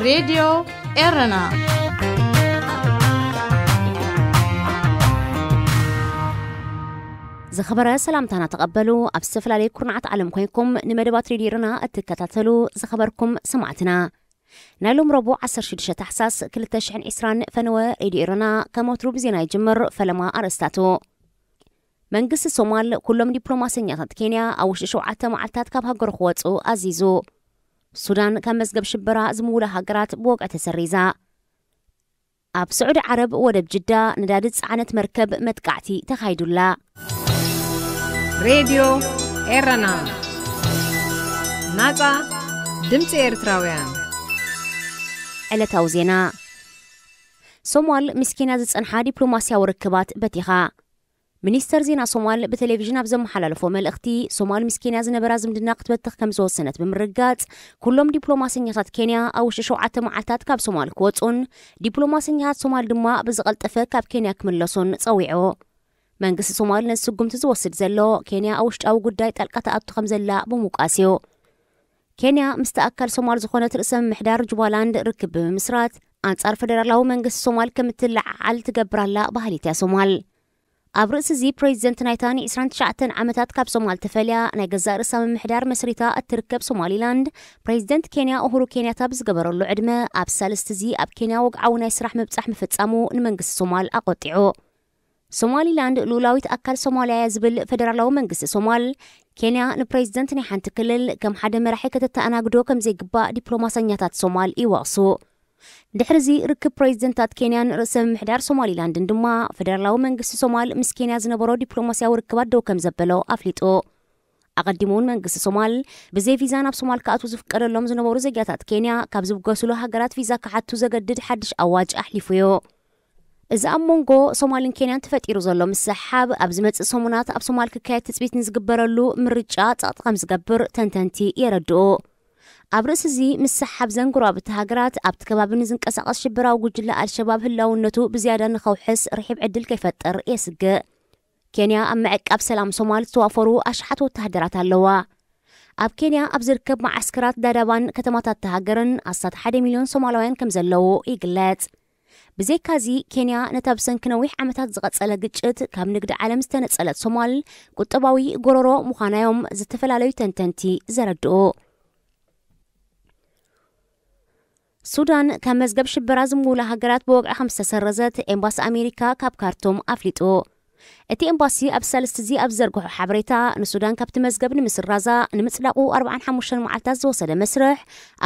ሬድዮ ኤረና። ዝኸበረ ሰላምታና ተቐበሉ። ኣብ ዝተፈላለየ ኩርናዓት ዓለም ኮይንኩም ንመደባት ሬድዮ ኤረና እትከታተሉ ዝኸበርኩም ሰማዕትና፣ ናይ ሎም ረቡዕ ዓሰርተ ሽዱሽተ ታሕሳስ ክልተ ሽሕን ዕስራን ፈነወ ሬድዮ ኤረና ከም ወትሩ ብዜና ይጅምር። ፈለማ ኣርእስታቱ። መንግስቲ ሶማል ኩሎም ዲፕሎማሰኛታት ኬንያ ኣብ ውሽጢ ሸውዓተ መዓልታት ካብ ሃገሩ ክወጹ ኣዚዙ። ሱዳን ካብ መዝገብ ሽበራ ዝምውላ ሃገራት ብወግዒ ተሰሪዛ። ኣብ ስዑዲ ዓረብ ወደብ ጅዳ ነዳዲ ዝጸዓነት መርከብ መጥቃዕቲ ተኻይዱላ። ሬድዮ ኤረና፣ ናጻ ድምጺ ኤርትራውያን። ዕለታዊ ዜና። ሶማል ምስ ኬንያ ዝጸንሓ ዲፕሎማስያዊ ርክባት በቲኻ። ሚኒስተር ዜና ሶማል ብቴሌቪዥን ኣብ ዘመሓላለፎ መልእኽቲ፣ ሶማል ምስ ኬንያ ዝነበራ ዝምድና ክትበትኽ ከም ዝወሰነት ብምርጋጽ፣ ኩሎም ዲፕሎማሰኛታት ኬንያ ኣብ ውሽጢ ሸውዓተ መዓልታት ካብ ሶማል ክወጹን፣ ዲፕሎማሰኛታት ሶማል ድማ ብዝቐልጠፈ ካብ ኬንያ ክምለሱን ጸዊዑ። መንግስቲ ሶማል ነዚ ስጉምቲ ዝወስድ ዘሎ፣ ኬንያ ኣብ ውሽጣዊ ጉዳይ ጣልቃ ትኣቱ ከም ዘላ ብምውቃስ እዩ። ኬንያ ምስቲ ኣካል ሶማል ዝኾነት ርእሰ ምምሕዳር ጁባላንድ ርክብ ብምምስራት፣ ኣንጻር ፈደራላዊ መንግስቲ ሶማል ከም እትለዓዓል ትገብር ኣላ በሃሊት እያ ሶማል። ኣብ ርእሲ እዚ፣ ፕሬዚደንት ናይታ ንዕስራን ትሽዓተን ዓመታት ካብ ሶማል ተፈልያ ናይ ገዛእ ርእሳ ምምሕዳር መስሪታ እትርከብ ሶማሊላንድ፣ ፕሬዚደንት ኬንያ ኡሁሩ ኬንያታ ብዝገበረሉ ዕድመ፣ ኣብ ሳልስቲ እዚ ኣብ ኬንያ ወግዓዊ ናይ ስራሕ ምብጻሕ ምፍጻሙ ንመንግስቲ ሶማል ኣቆጢዑ። ሶማሊላንድ ልኡላዊት ኣካል ሶማልያ እያ ዝብል ፈደራላዊ መንግስቲ ሶማል፣ ኬንያ ንፕሬዚደንት ናይ ሓንቲ ክልል ከም ሓደ መራሒ ከተተኣናግዶ ከም ዘይግባእ ዲፕሎማሰኛታት ሶማል ይወቕሱ። ድሕሪ እዚ ርክብ ፕሬዚደንታት ኬንያን ርእሰ ምምሕዳር ሶማሊላንድን ድማ፣ ፈደራላዊ መንግስቲ ሶማል ምስ ኬንያ ዝነበሮ ዲፕሎማስያዊ ርክባት ደው ከም ዘበሎ ኣፍሊጡ። ኣቐዲሙ እውን መንግስቲ ሶማል፣ ብዘይ ቪዛ ናብ ሶማል ክኣትዉ ዝፍቀደሎም ዝነበሩ ዜጋታት ኬንያ ካብ ዝብገሱሉ ሃገራት ቪዛ ክሓቱ ዘገድድ ሓድሽ ኣዋጅ ኣሕሊፉ እዩ። እዚ ኣብ መንጎ ሶማልን ኬንያን ተፈጢሩ ዘሎ ምስሕሓብ፣ ኣብ ዝመጽእ ሰሙናት ኣብ ሶማል ክካየድ ትጽቢት ንዝግበረሉ ምርጫ ጸቕጢ ከም ዝገብር ተንተንቲ የረድኡ። ኣብ ርእሲ እዚ ምስሕሓብ፣ ዘን ጎረባብቲ ሃገራት ኣብቲ ከባቢ ንዝንቀሳቐስ ሽበራዊ ጉጅለ ኣልሸባብ ህላውነቱ ብዝያዳ ንኸውሕስ ርሒብ ዕድል ከይፈጥር የስግእ። ኬንያ ኣብ ምዕቃብ ሰላም ሶማል ዝተዋፈሩ ኣሽሓት ወተሃደራት ኣለዋ። ኣብ ኬንያ ኣብ ዝርከብ መዓስከራት ዳዳባን ከተማታት እታ ሃገርን ኣስታት ሓደ ሚልዮን ሶማላውያን ከም ዘለዉ ይግለጽ። ብዘይካዚ፣ ኬንያ ነታ ብሰንኪ ነዊሕ ዓመታት ዝቐጸለ ግጭት ካብ ንግዲ ዓለም ዝተነጸለት ሶማል፣ ቁጠባዊ ጎረሮ ምዃና'ዮም ዝተፈላለዩ ተንተንቲ ዘረድኡ። ሱዳን ካብ መዝገብ ሽበራ ዝምውላ ሃገራት ብወግዒ ከም ዝተሰረዘት ኤምባሲ ኣሜሪካ ካብ ካርቱም ኣፍሊጡ። እቲ ኤምባሲ ኣብ ሳልስቲ እዚ ኣብ ዝዘርግሖ ሓበሬታ፣ ንሱዳን ካብቲ መዝገብ ንምስራዛ ንምጽዳቑ ኣርባዓን ሓሙሽተን መዓልታት ዝወሰደ መስርሕ፣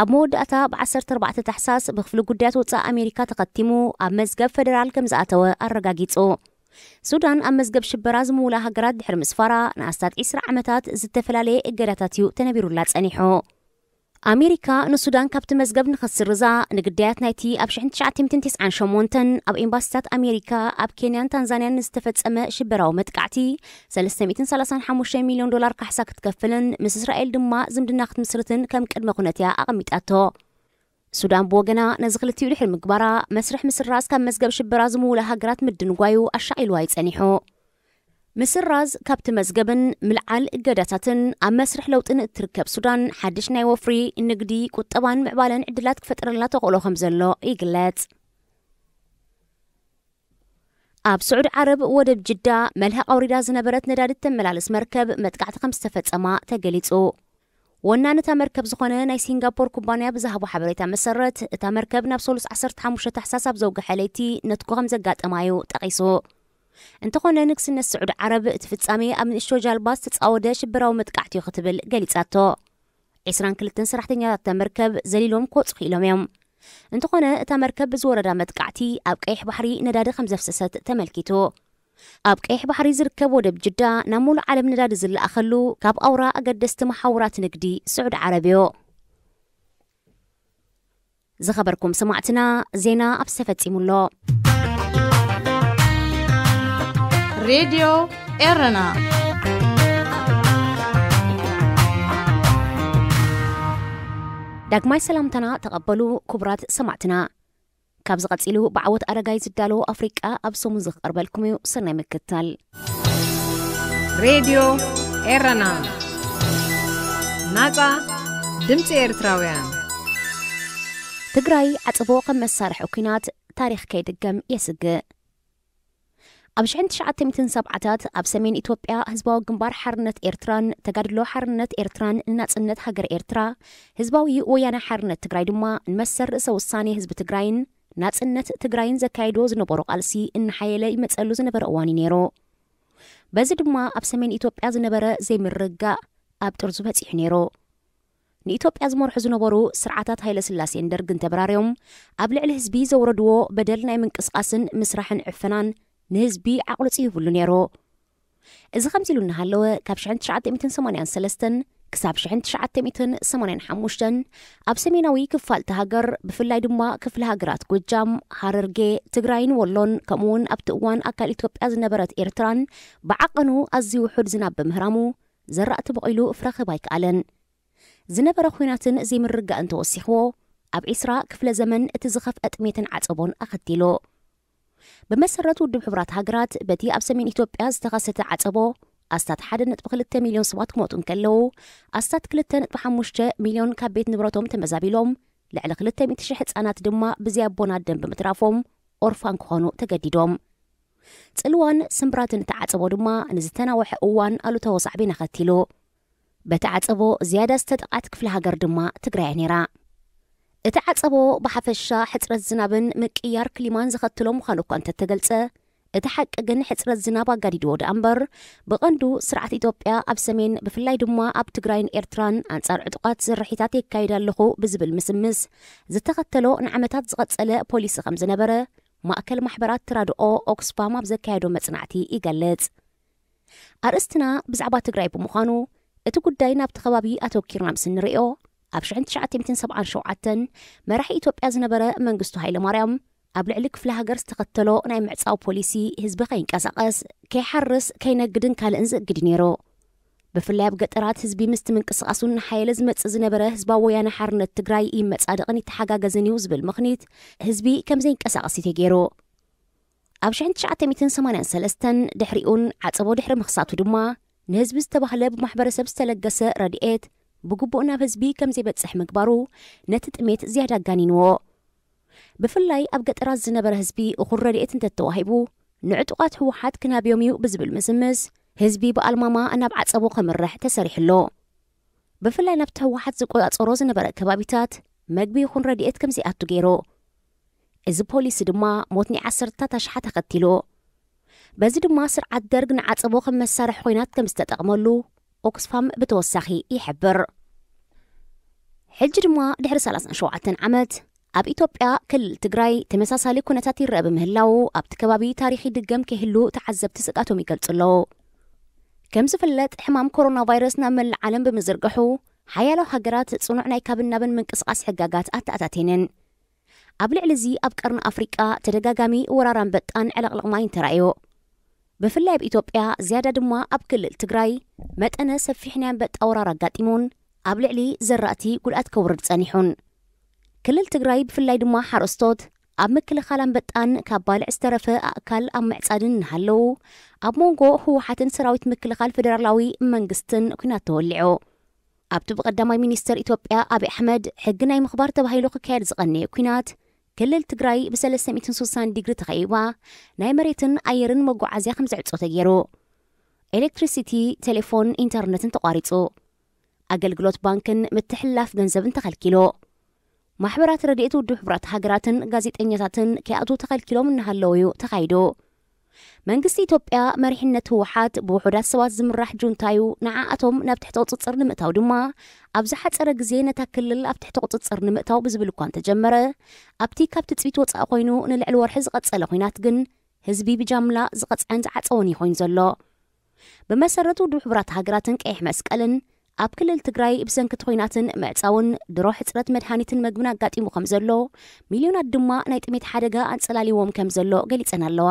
ኣብ መወዳእታ ብ ዓሰርተ ኣርባዕተ ታሕሳስ ብክፍሊ ጉዳያት ወጻኢ ኣሜሪካ ተኸቲሙ ኣብ መዝገብ ፈደራል ከም ዝኣተወ ኣረጋጊጹ። ሱዳን ኣብ መዝገብ ሽበራ ዝምውላ ሃገራት ድሕሪ ምስፋራ፣ ንኣስታት ዕስራ ዓመታት ዝተፈላለየ እገዳታት እዩ ተነቢሩላ ጸኒሑ። ኣሜሪካ ንሱዳን ካብቲ መዝገብ ንኽትስርዛ፣ ንግዳያት ናይቲ ኣብ ሽሕን ትሽዓተ ሚእትን ተስዓን ሸሞንተን ኣብ ኤምባሲታት ኣሜሪካ ኣብ ኬንያን ታንዛንያን ንዝተፈጸመ ሽበራዊ መጥቃዕቲ፣ ሰለስተ ሚእትን ሰላሳን ሓሙሽተ ሚልዮን ዶላር ካሕሳ ክትከፍልን ምስ እስራኤል ድማ ዝምድና ክትምስርትን ከም ቅድመ ኩነት እያ ኣቐሚጣቶ። ሱዳን ብወገና፣ ነዚ ክልቲኡ ድሕሪ ምግባራ፣ መስርሕ ምስራዝ ካብ መዝገብ ሽበራ ዝምውላ ሃገራት ምድንጓዩ ኣሻቒልዋ እዩ ጸኒሑ። ምስራዝ ካብቲ መዝገብን ምልዓል እገዳታትን ኣብ መስርሕ ለውጢ ንእትርከብ ሱዳን፣ ሓድሽ ናይ ወፍሪ፣ ንግዲ፣ ቁጠባን ምዕባለን ዕድላት ክፈጥረልና ተኽእሎ ከም ዘሎ ይግለጽ። ኣብ ስዑዲ ዓረብ ወደብ ጅዳ መልህቕ ኣውሪዳ ዝነበረት ነዳዲ እተመላልስ መርከብ መጥቃዕቲ ከም ዝተፈጸማ ተገሊጹ። ወናኒ እታ መርከብ ዝኾነ ናይ ሲንጋፖር ኩባንያ ብዝሃቦ ሓበሬታ መሰረት፣ እታ መርከብ ናብ ሰሉስ ዓሰርተ ሓሙሽተ ታሕሳስ ኣብ ዘውግሐ ለይቲ ነትጉ ከም ዘጋጠማ እዩ ጠቒሱ። እንተኾነ፣ ንግስነት ስዑዲ ዓረብ እቲ ፍጻሜ ኣብ ንእሽቶ ጃልባ ዝተጻወደ ሽበራዊ መጥቃዕቲ እዩ ክትብል ገሊጻቶ። ዕስራን ክልተን ሰራሕተኛታት እታ መርከብ ዘሊሎም ክወጹ ክኢሎም እዮም። እንተኾነ፣ እታ መርከብ ብዝወረዳ መጥቃዕቲ ኣብ ቀይሕ ባሕሪ ነዳዲ ከም ዘፍሰሰት ተመልኪቱ። ኣብ ቀይሕ ባሕሪ ዝርከብ ወደብ ጅዳ ናብ ሙሉእ ዓለም ነዳዲ ዝለኣኸሉ ካብ ኣውራ ኣገደስቲ መሓውራት ንግዲ ስዑዲ ዓረብ እዩ። ዝኸበርኩም ሰማዕትና፣ ዜና ኣብ ዝተፈጺሙ ኣሎ። ሬድዮ ኤረና። ዳግማይ ሰላምታና ተቐበሉ ክቡራት ሰማዕትና። ካብዚ ቀጺሉ ብዓወት ኣረጋይ ዝዳሎ ኣፍሪቃ ኣብ ሰሙን ዝቐርበልኩም እዩ። ሰናይ ምክትታል። ሬድዮ ኤረና፣ ናጻ ድምጺ ኤርትራውያን። ትግራይ ዓጽቦ ከም መሳርሒ ኲናት ታሪኽ ከይድገም የስግእ። ኣብ ሽሕን ትሽዓተ ሚእትን ሰብዓታት ኣብ ሰሜን ኢትዮጵያ ህዝባዊ ግንባር ሓርነት ኤርትራን ተጋድሎ ሓርነት ኤርትራን ንናጽነት ሃገር ኤርትራ፣ ህዝባዊ ወያነ ሓርነት ትግራይ ድማ ንመሰል ርእሰ ውሳኔ ህዝቢ ትግራይን ናጽነት ትግራይን ዘካየድዎ ዝነበሩ ቃልሲ እናሓየለ ይመጸሉ ዝነበረ እዋን እዩ ነይሩ። በዚ ድማ ኣብ ሰሜን ኢትዮጵያ ዝነበረ ዘይምርግጋእ ኣብ ጥርዙ በጺሑ ነይሩ። ንኢትዮጵያ ዝመርሑ ዝነበሩ ስርዓታት ሃይለ ስላሴን ደርግን ተበራርዮም ኣብ ልዕሊ ህዝቢ ዘውረድዎ በደል ናይ ምንቅስቃስን ምስራሕን ዕፈናን ንህዝቢ ዓቕሉ ጽሂቡሉ ነይሩ። እዚ ከምዚ ኢሉ እናሃለወ ካብ ሽሕን ትሽዓተ ሚእትን ሰማንያን ሰለስተን ክሳብ ሽሕን ትሽዓተ ሚእትን ሰማንያን ሓሙሽተን ኣብ ሰሜናዊ ክፋል እታ ሃገር ብፍላይ ድማ ክፍለ ሃገራት ጎጃም፣ ሃረርጌ፣ ትግራይን ወሎን ከምኡ እውን ኣብቲ እዋን ኣካል ኢትዮጵያ ዝነበረት ኤርትራን ብዓቐኑ ኣዝዩ ውሑድ ዝናብ ብምህራሙ ዘራእቲ በቒሉ ፍረ ክህብ ኣይከኣለን። ዝነበረ ኲናትን ዘይምርግጋእን ተወሲኽዎ ኣብ ዒስራ ክፍለ ዘመን እቲ ዝኸፍአ ጥሜትን ዓጸቦን ኣኸቲሉ። ብመሰረት ውድብ ሕቡራት ሃገራት በቲ ኣብ ሰሜን ኢትዮጵያ ዝተኸሰተ ዓጸቦ ኣስታት ሓደ ነጥቢ ክልተ ሚልዮን ሰባት ክሞቱ እንከለዉ ኣስታት ክልተ ነጥቢ ሓሙሽተ ሚልዮን ካብ ቤት ንብረቶም ተመዛቢሎም ልዕሊ ክልተ ሚእቲ ሽሕ ህጻናት ድማ ብዘይ ኣቦን ኣደን ብምትራፎም ኦርፋን ክኾኑ ተገዲዶም። ጽልዋን ስምብራትን እቲ ዓጸቦ ድማ ንዝተናወሐ እዋን ኣሉታዊ ሳዕቤን ኣኸቲሉ። በቲ ዓጸቦ ዝያዳ ዝተጠቕዓት ክፍለ ሃገር ድማ ትግራይ እያ ነይራ። እቲ ዓጸቦ ብሓፈሻ ሕጽረት ዝናብን ምቅያር ክሊማን ዘኸትሎ ምዃኑ እኳ እንተተገልጸ፣ እቲ ሓቂ ግን ሕጽረት ዝናብ ኣጋዲድዎ ደኣ እምበር ብቐንዱ ስርዓት ኢትዮጵያ ኣብ ሰሜን ብፍላይ ድማ ኣብ ትግራይን ኤርትራን ኣንጻር ዕጡቓት ዝርሒታት የካይድ ኣለኹ ብዝብል ምስምስ ዝተኸተሎ ንዓመታት ዝቐጸለ ፖሊሲ ከም ዝነበረ ማእከል ማሕበራት ተራድኦ ኦክስፋም ኣብ ዘካየዶ መጽናዕቲ ይገልጽ። ኣርእስትና ብዛዕባ ትግራይ ብምዃኑ እቲ ጉዳይ ናብቲ ከባቢ ኣተኪርና ምስ እንርእዮ ኣብ ሽሕን ትሽዓተ ሚእትን ሰብዓን ሸውዓተን መራሒ ኢትዮጵያ ዝነበረ መንግስቱ ሃይለማርያም ኣብ ልዕሊ ክፍለ ሃገር ዝተኸተሎ ናይ ምዕጻው ፖሊሲ ህዝቢ ከይንቀሳቐስ፣ ከይሓርስ፣ ከይነግድን ካልእን ዝእግድ እዩ ነይሩ። ብፍላይ ኣብ ገጠራት ህዝቢ ምስቲ ምንቅስቓሱ እናሓየለ ዝመጽእ ዝነበረ ህዝባዊ ወያነ ሓርነት ትግራይ ይመጻደቕን ይተሓጋገዝን እዩ ዝብል ምኽኒት ህዝቢ ከም ዘይንቀሳቐስ እዩ ተገይሩ። ኣብ ሽሕን ትሽዓተ ሚእትን ሰማንያን ሰለስተን ድሕሪኡን ዓጸቦ ድሕሪ ምኽሳቱ ድማ ንህዝቢ ዝተባህለ ብማሕበረሰብ ዝተለገሰ ረድኤት ብግቡእ ናብ ህዝቢ ከም ዘይበጽሕ ምግባሩ ነቲ ጥሜት ዝያዳ ኣጋኒንዎ። ብፍላይ ኣብ ገጠራት ዝነበረ ህዝቢ እኹል ረድኤት እንተተዋሂቡ ንዕጡቓት ህወሓት ክናብዮም እዩ ብዝብል ምስምስ ህዝቢ ብኣልማማ ናብ ዓጸቦ ከምርሕ ተሰሪሑ ኣሎ። ብፍላይ ናብቲ ህወሓት ዝቆጻጸሮ ዝነበረ ከባቢታት መግቢ ይኹን ረድኤት ከም ዘይኣቱ ገይሩ። እዚ ፖሊሲ ድማ ሞት ናይ ዓሰርታት ኣሽሓት ኣኸቲሉ። በዚ ድማ ስርዓት ደርግ ንዓጸቦ ከም መሳርሒ ኮይናት ከም ዝተጠቕመሉ ኦክስፋም ብተወሳኺ ይሕብር። ሕጂ ድማ ድሕሪ ሰላሳን ሸውዓተን ዓመት ኣብ ኢትዮጵያ ክልል ትግራይ ተመሳሳሊ ኩነታት ይረአ ብምህላው ኣብቲ ከባቢ ታሪኽ ይድገም ከይህሉ ተዓዘብቲ ስግኣቶም ይገልጹ ኣለዉ። ከም ዝፍለጥ ሕማም ኮሮና ቫይረስ ናብ መላእ ዓለም ብምዝርግሑ ሓያሎ ሃገራት ጽኑዕ ናይ ካብን ናብን ምንቅስቓስ ሕጋጋት ኣተኣታቴንን። ኣብ ልዕሊ እዚ ኣብ ቀርኒ ኣፍሪቃ ተደጋጋሚ ወራር ኣንበጣን ዕለቕለቕ ማይን ተራእዮ። ብፍላይ ኣብ ኢትዮጵያ ዝያዳ ድማ ኣብ ክልል ትግራይ መጠነ ሰፊሕ ናይ ኣንበጣ ወራር ኣጋጢሙን ኣብ ልዕሊ ዘራእቲ ጉድኣት ከውርድ ጸኒሑን። ክልል ትግራይ ብፍላይ ድማ ሓረስቶት ኣብ ምክልኻል ኣንበጣን ካብ ባልዕ ዝተረፈ ኣእካል ኣብ ምዕጻድን እናሃለዉ ኣብ መንጎ ህወሓትን ሰራዊት ምክልኻል ፌደራላዊ መንግስትን ኲናት ተወሊዑ። ኣብቲ ብቀዳማይ ሚኒስተር ኢትዮጵያ ኣብይ ኣሕመድ ሕጊ ናይ ምኽባር ተባሂሉ ክካየድ ዝቐነየ ኲናት ክልል ትግራይ ብ ሰለስተ ሚእትን ስሳን ዲግሪ ተኸቢባ ናይ መሬትን ኣየርን መጓዓዝያ ከም ዝዕጾ ተገይሩ። ኤሌክትሪሲቲ፣ ቴሌፎን፣ ኢንተርነትን ተቋሪጹ። ኣገልግሎት ባንክን ምትሕልላፍ ገንዘብን ተኸልኪሉ። ማሕበራት ረድኤት ውድብ ሕቡራት ሃገራትን ጋዜጠኛታትን ከይኣትዉ ተኸልኪሎም እናሃለዉ እዩ ተኻይዱ። መንግስቲ ኢትዮጵያ መሪሕነት ህወሓት ብውሑዳት ሰባት ዝምራሕ ጁንታ እዩ፣ ንዓኣቶም ናብ ትሕቲ ቁጽጽር ንምእታው ድማ ኣብ ዝሓጸረ ግዜ ነታ ክልል ኣብ ትሕቲ ቁጽጽር ንምእታው ብዝብል እኳ እንተጀመረ ኣብቲ ካብ ትጽቢት ወጻኢ ኮይኑ ንልዕሊ ወርሒ ዝቐጸለ ኲናት ግን ህዝቢ ብጃምላ ዝቐጽዐን ዝዓጸወን እዩ ኮይኑ ዘሎ። ብመሰረት ውድብ ሕቡራት ሃገራትን ቀይሕ መስቀልን ኣብ ክልል ትግራይ ብሰንኪ እቲ ኲናትን ምዕጻውን ድሮ ሕጽረት መድሃኒትን መግብን ኣጋጢሙ ከም ዘሎ ሚልዮናት ድማ ናይ ጥሜት ሓደጋ ኣንጸላሊዎም ከም ዘሎ ገሊጸን ኣለዋ።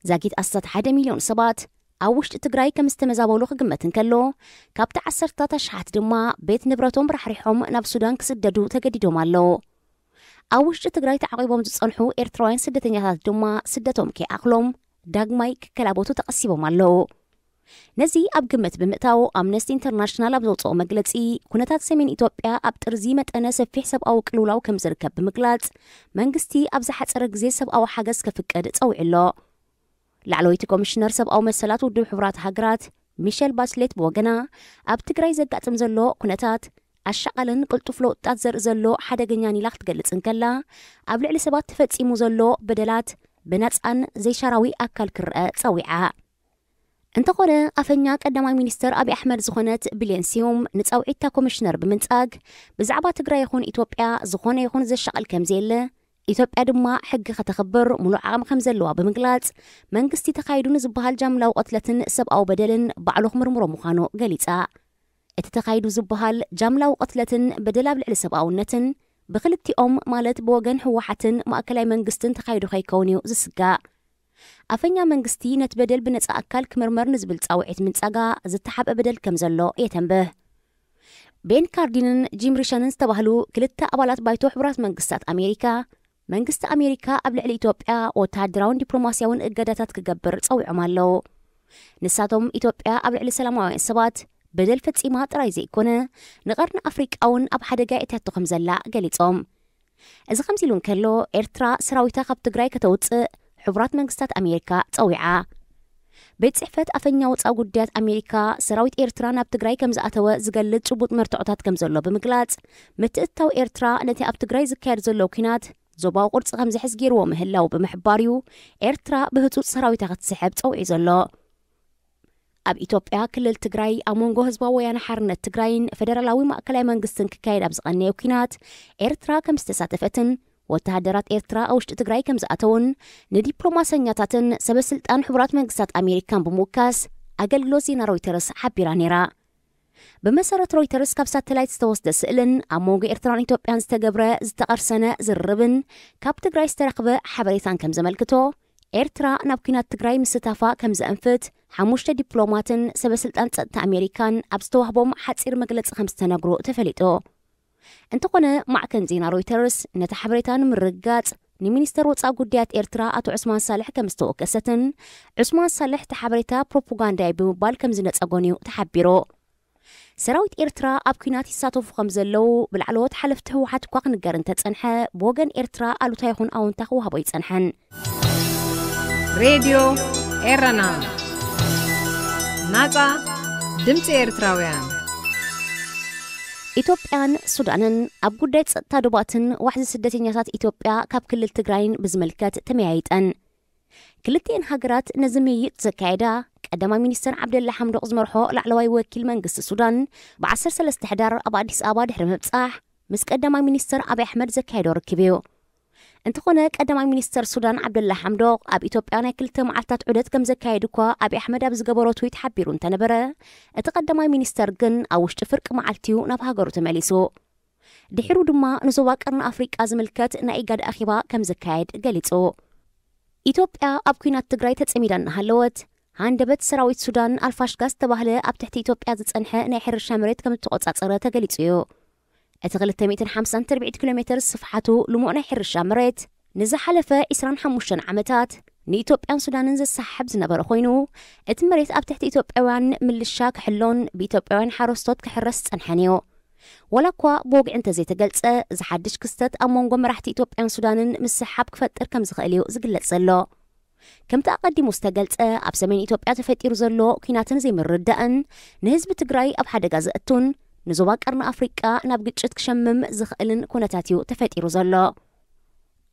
ዛጊት ኣስታት ሓደ ሚልዮን ሰባት ኣብ ውሽጢ ትግራይ ከም ዝተመዛበሉ ክግመት እንከሎ ካብቲ ዓሰርታት ኣሽሓት ድማ ቤት ንብረቶም ራሕሪሖም ናብ ሱዳን ክስደዱ ተገዲዶም ኣለዉ። ኣብ ውሽጢ ትግራይ ተዓቒቦም ዝጸንሑ ኤርትራውያን ስደተኛታት ድማ ስደቶም ከይኣኽሎም ዳግማይ ክከላበቱ ተቐሲቦም ኣለዉ። ነዚ ኣብ ግምት ብምእታው፣ ኣምነስቲ ኢንተርናሽናል ኣብ ዘውፅኦ መግለፂ፣ ኩነታት ሰሜን ኢትዮጵያ ኣብ ጥርዚ መጠነ ሰፊሕ ሰብኣዊ ቅልውላው ከም ዝርከብ ብምግላፅ፣ መንግስቲ ኣብ ዝሓፀረ ግዜ ሰብኣዊ ሓገዝ ከፍቅድ ፀዊዑ ኣሎ። ላዕለወይቲ ኮሚሽነር ሰብኣዊ መሰላት ውድብ ሕቡራት ሃገራት ሚሸል ባችሌት ብወገና፣ ኣብ ትግራይ ዘጋጥም ዘሎ ኩነታት ኣሻቓልን ቅልጡፍ ለውጥታት ዘርኢ ዘሎ ሓደገኛን ኢላ ክትገልጽ እንከላ፣ ኣብ ልዕሊ ሰባት ተፈጺሙ ዘሎ በደላት ብነጻን ዘይሻራዊ ኣካል ክረአ ጸዊዓ። እንተኾነ፣ ኣፈኛ ቀዳማይ ሚኒስተር ኣብይ ኣሕመድ ዝኾነት ቢልየን ስዩም ንጻውዒታ ኮሚሽነር ብምንጻግ፣ ብዛዕባ ትግራይ ይኹን ኢትዮጵያ ዝኾነ ይኹን ዘሻቕል ከም ዘየለ፣ ኢትዮጵያ ድማ ሕጊ ከተኽብር ሙሉእ ዓቕሚ ከም ዘለዋ ብምግላጽ፣ መንግስቲ ተኻይዱ ንዝበሃል ጃምላዊ ቅትለትን ሰብኣዊ በደልን ባዕሉ ክምርምሮ ምዃኑ ገሊጻ። እቲ ተኻይዱ ዝበሃል ጃምላዊ ቅትለትን በደል ኣብ ልዕሊ ሰብኣውነትን ብክልቲኦም፣ ማለት ብወገን ህወሓትን ማእከላይ መንግስትን ተኻይዱ ከይከውን እዩ ዝስጋእ። ኣፈኛ መንግስቲ ነቲ በደል ብነጻ ኣካል ክምርመር ንዝብል ጻውዒት ምንጻጋ ዝተሓብአ በደል ከም ዘሎ የተንብህ። ቤን ካርዲንን ጂም ሪሸንን ዝተባህሉ ክልተ ኣባላት ባይቶ ሕቡራት መንግስታት ኣሜሪካ፣ መንግስቲ ኣሜሪካ ኣብ ልዕሊ ኢትዮጵያ ወተሃደራውን ዲፕሎማስያውን እገዳታት ክገብር ጸዊዖም ኣለዉ። ንሳቶም፣ ኢትዮጵያ ኣብ ልዕሊ ሰላማውያን ሰባት በደል ፈጺማ ጥራይ ዘይኮነ፣ ንቐርኒ ኣፍሪቃ እውን ኣብ ሓደጋ የእትያቶ ከም ዘላ ገሊጾም። እዚ ከምዚ ኢሉ እንከሎ፣ ኤርትራ ሰራዊታ ካብ ትግራይ ከተውጽእ ሕቡራት መንግስታት ኣሜሪካ ጸዊዓ። ቤት ጽሕፈት ኣፈኛ ወጻኢ ጉዳያት ኣሜሪካ፣ ሰራዊት ኤርትራ ናብ ትግራይ ከም ዝኣተወ ዝገልጽ ጭቡጥ መርትዖታት ከም ዘሎ ብምግላጽ፣ ምትእትታው ኤርትራ ነቲ ኣብ ትግራይ ዝካየድ ዘሎ ኲናት ዞባዊ ቅርጺ ከም ዝሕዝ ገይርዎ ምህላው ብምሕባር እዩ፣ ኤርትራ ብህጹጽ ሰራዊታ ክትስሕብ ጸዊዑ ዘሎ። ኣብ ኢትዮጵያ ክልል ትግራይ ኣብ መንጎ ህዝባዊ ወያነ ሓርነት ትግራይን ፌደራላዊ ማእከላይ መንግስትን ክካየድ ኣብ ዝቐነየ ኲናት ኤርትራ ከም ዝተሳተፈትን ወተሃደራት ኤርትራ ኣብ ውሽጢ ትግራይ ከም ዝኣተውን ንዲፕሎማሰኛታትን ሰበስልጣን ሕቡራት መንግስታት ኣሜሪካን ብምውካስ ኣገልግሎት ዜና ሮይተርስ ሓቢራ ነይራ። ብመሰረት ሮይተርስ ካብ ሳተላይት ዝተወስደ ስእልን ኣብ መንጎ ኤርትራን ኢትዮጵያን ዝተገብረ ዝተቐርሰነ ዝርርብን ካብ ትግራይ ዝተረኽበ ሓበሬታን ከም ዘመልክቶ፣ ኤርትራ ናብ ኲናት ትግራይ ምስታፋ ከም ዘእንፍት ሓሙሽተ ዲፕሎማትን ሰበስልጣን ጸጥታ ኣሜሪካን ኣብ ዝተዋህቦም ሓጺር መግለጺ ከም ዝተነግሩ ተፈሊጡ። እንተኾነ፣ ማዕከን ዜና ሮይተርስ ነቲ ሓበሬታ ንምርግጋጽ ንሚኒስተር ወጻኢ ጉዳያት ኤርትራ ኣቶ ዑስማን ሳልሕ ከም ዝተወከሰትን፣ ዑስማን ሳልሕ እቲ ሓበሬታ ፕሮፓጋንዳ እዩ ብምባል ከም ዝነጸጎን እዩ ተሓቢሩ። ሰራዊት ኤርትራ ኣብ ኲናት ይሳተፉ ከም ዘለዉ ብላዕለዎት ሓለፍቲ ህወሓት እኳ ክንገር እንተጸንሐ፣ ብወገን ኤርትራ ኣሉታ ይኹን ኣወንታ ክወሃቦ ኣይጸንሐን። ሬድዮ ኤረና፣ ናጻ ድምጺ ኤርትራውያን። ኢትዮጵያን ሱዳንን ኣብ ጉዳይ ጸጥታ ዶባትን ዋሕዚ ስደተኛታት ኢትዮጵያ ካብ ክልል ትግራይን ብዝምልከት ተመያይጠን። ክልቲኤን ሃገራት ነዚ ምይይጥ ዘካየዳ፣ ቀዳማይ ሚኒስተር ዓብደላ ሓምዶቕ ዝመርሖ ላዕለዋይ ወኪል መንግስቲ ሱዳን፣ ብ ዓሰርተ ሰለስተ ሕዳር ኣብ ኣዲስ ኣበባ ድሕሪ ምብጻሕ፣ ምስ ቀዳማይ ሚኒስተር ኣብይ ኣሕመድ ዘካየዶ ርክብ እዩ። እንተኾነ፣ ቀዳማይ ሚኒስተር ሱዳን ዓብደላ ሓምዶቕ ኣብ ኢትዮጵያ ናይ ክልተ መዓልታት ዑደት ከም ዘካየዱ እኳ ኣብይ ኣሕመድ ኣብ ዝገበሮ ትዊት ሓቢሩ እንተነበረ፣ እቲ ቀዳማይ ሚኒስተር ግን ኣብ ውሽጢ ፍርቂ መዓልቲ እዩ ናብ ሃገሩ ተመሊሱ። ድሒሩ ድማ ንዞባ ቀርኒ ኣፍሪቃ ዝምልከት ናይ ኢጋድ ኣኼባ ከም ዘካየድ ገሊጹ። ኢትዮጵያ ኣብ ኲናት ትግራይ ተጸሚዳ እናሃለወት፣ ሃንደበት ሰራዊት ሱዳን ኣልፋሽጋ ዝተባህለ ኣብ ትሕቲ ኢትዮጵያ ዝጸንሐ ናይ ሕርሻ መሬት ከም እተቖጻጸረ ተገሊጹ እዩ። እቲ ክልተ ሚእትን ሓምሳን ትርብዒት ኪሎ ሜተር ስፍሓቱ ልሙዕ ናይ ሕርሻ መሬት፣ ንዝሓለፈ ዕስራን ሓሙሽተን ዓመታት ንኢትዮጵያን ሱዳንን ዘሰሓሕብ ዝነበረ ኮይኑ፣ እቲ መሬት ኣብ ትሕቲ ኢትዮጵያውያን ምልሻ ክሕሎን ብኢትዮጵያውያን ሓረስቶት ክሕረስ ዝጸንሐን እዩ። ዋላ እኳ ብወግዒ እንተዘይተገልጸ፣ እዚ ሓድሽ ክስተት ኣብ መንጎ መራሕቲ ኢትዮጵያን ሱዳንን ምስሕሓብ ክፈጥር ከም ዝኽእል እዩ ዝግለጽ ዘሎ። ከምቲ ኣቐዲሙ ዝተገልጸ፣ ኣብ ሰሜን ኢትዮጵያ ተፈጢሩ ዘሎ ኲናትን ዘይምርድዳእን ንህዝቢ ትግራይ ኣብ ሓደጋ ዘእቱን ንዞባ ቀርኒ ኣፍሪቃ ናብ ግጭት ክሸምም ዝኽእልን ኩነታት እዩ ተፈጢሩ ዘሎ።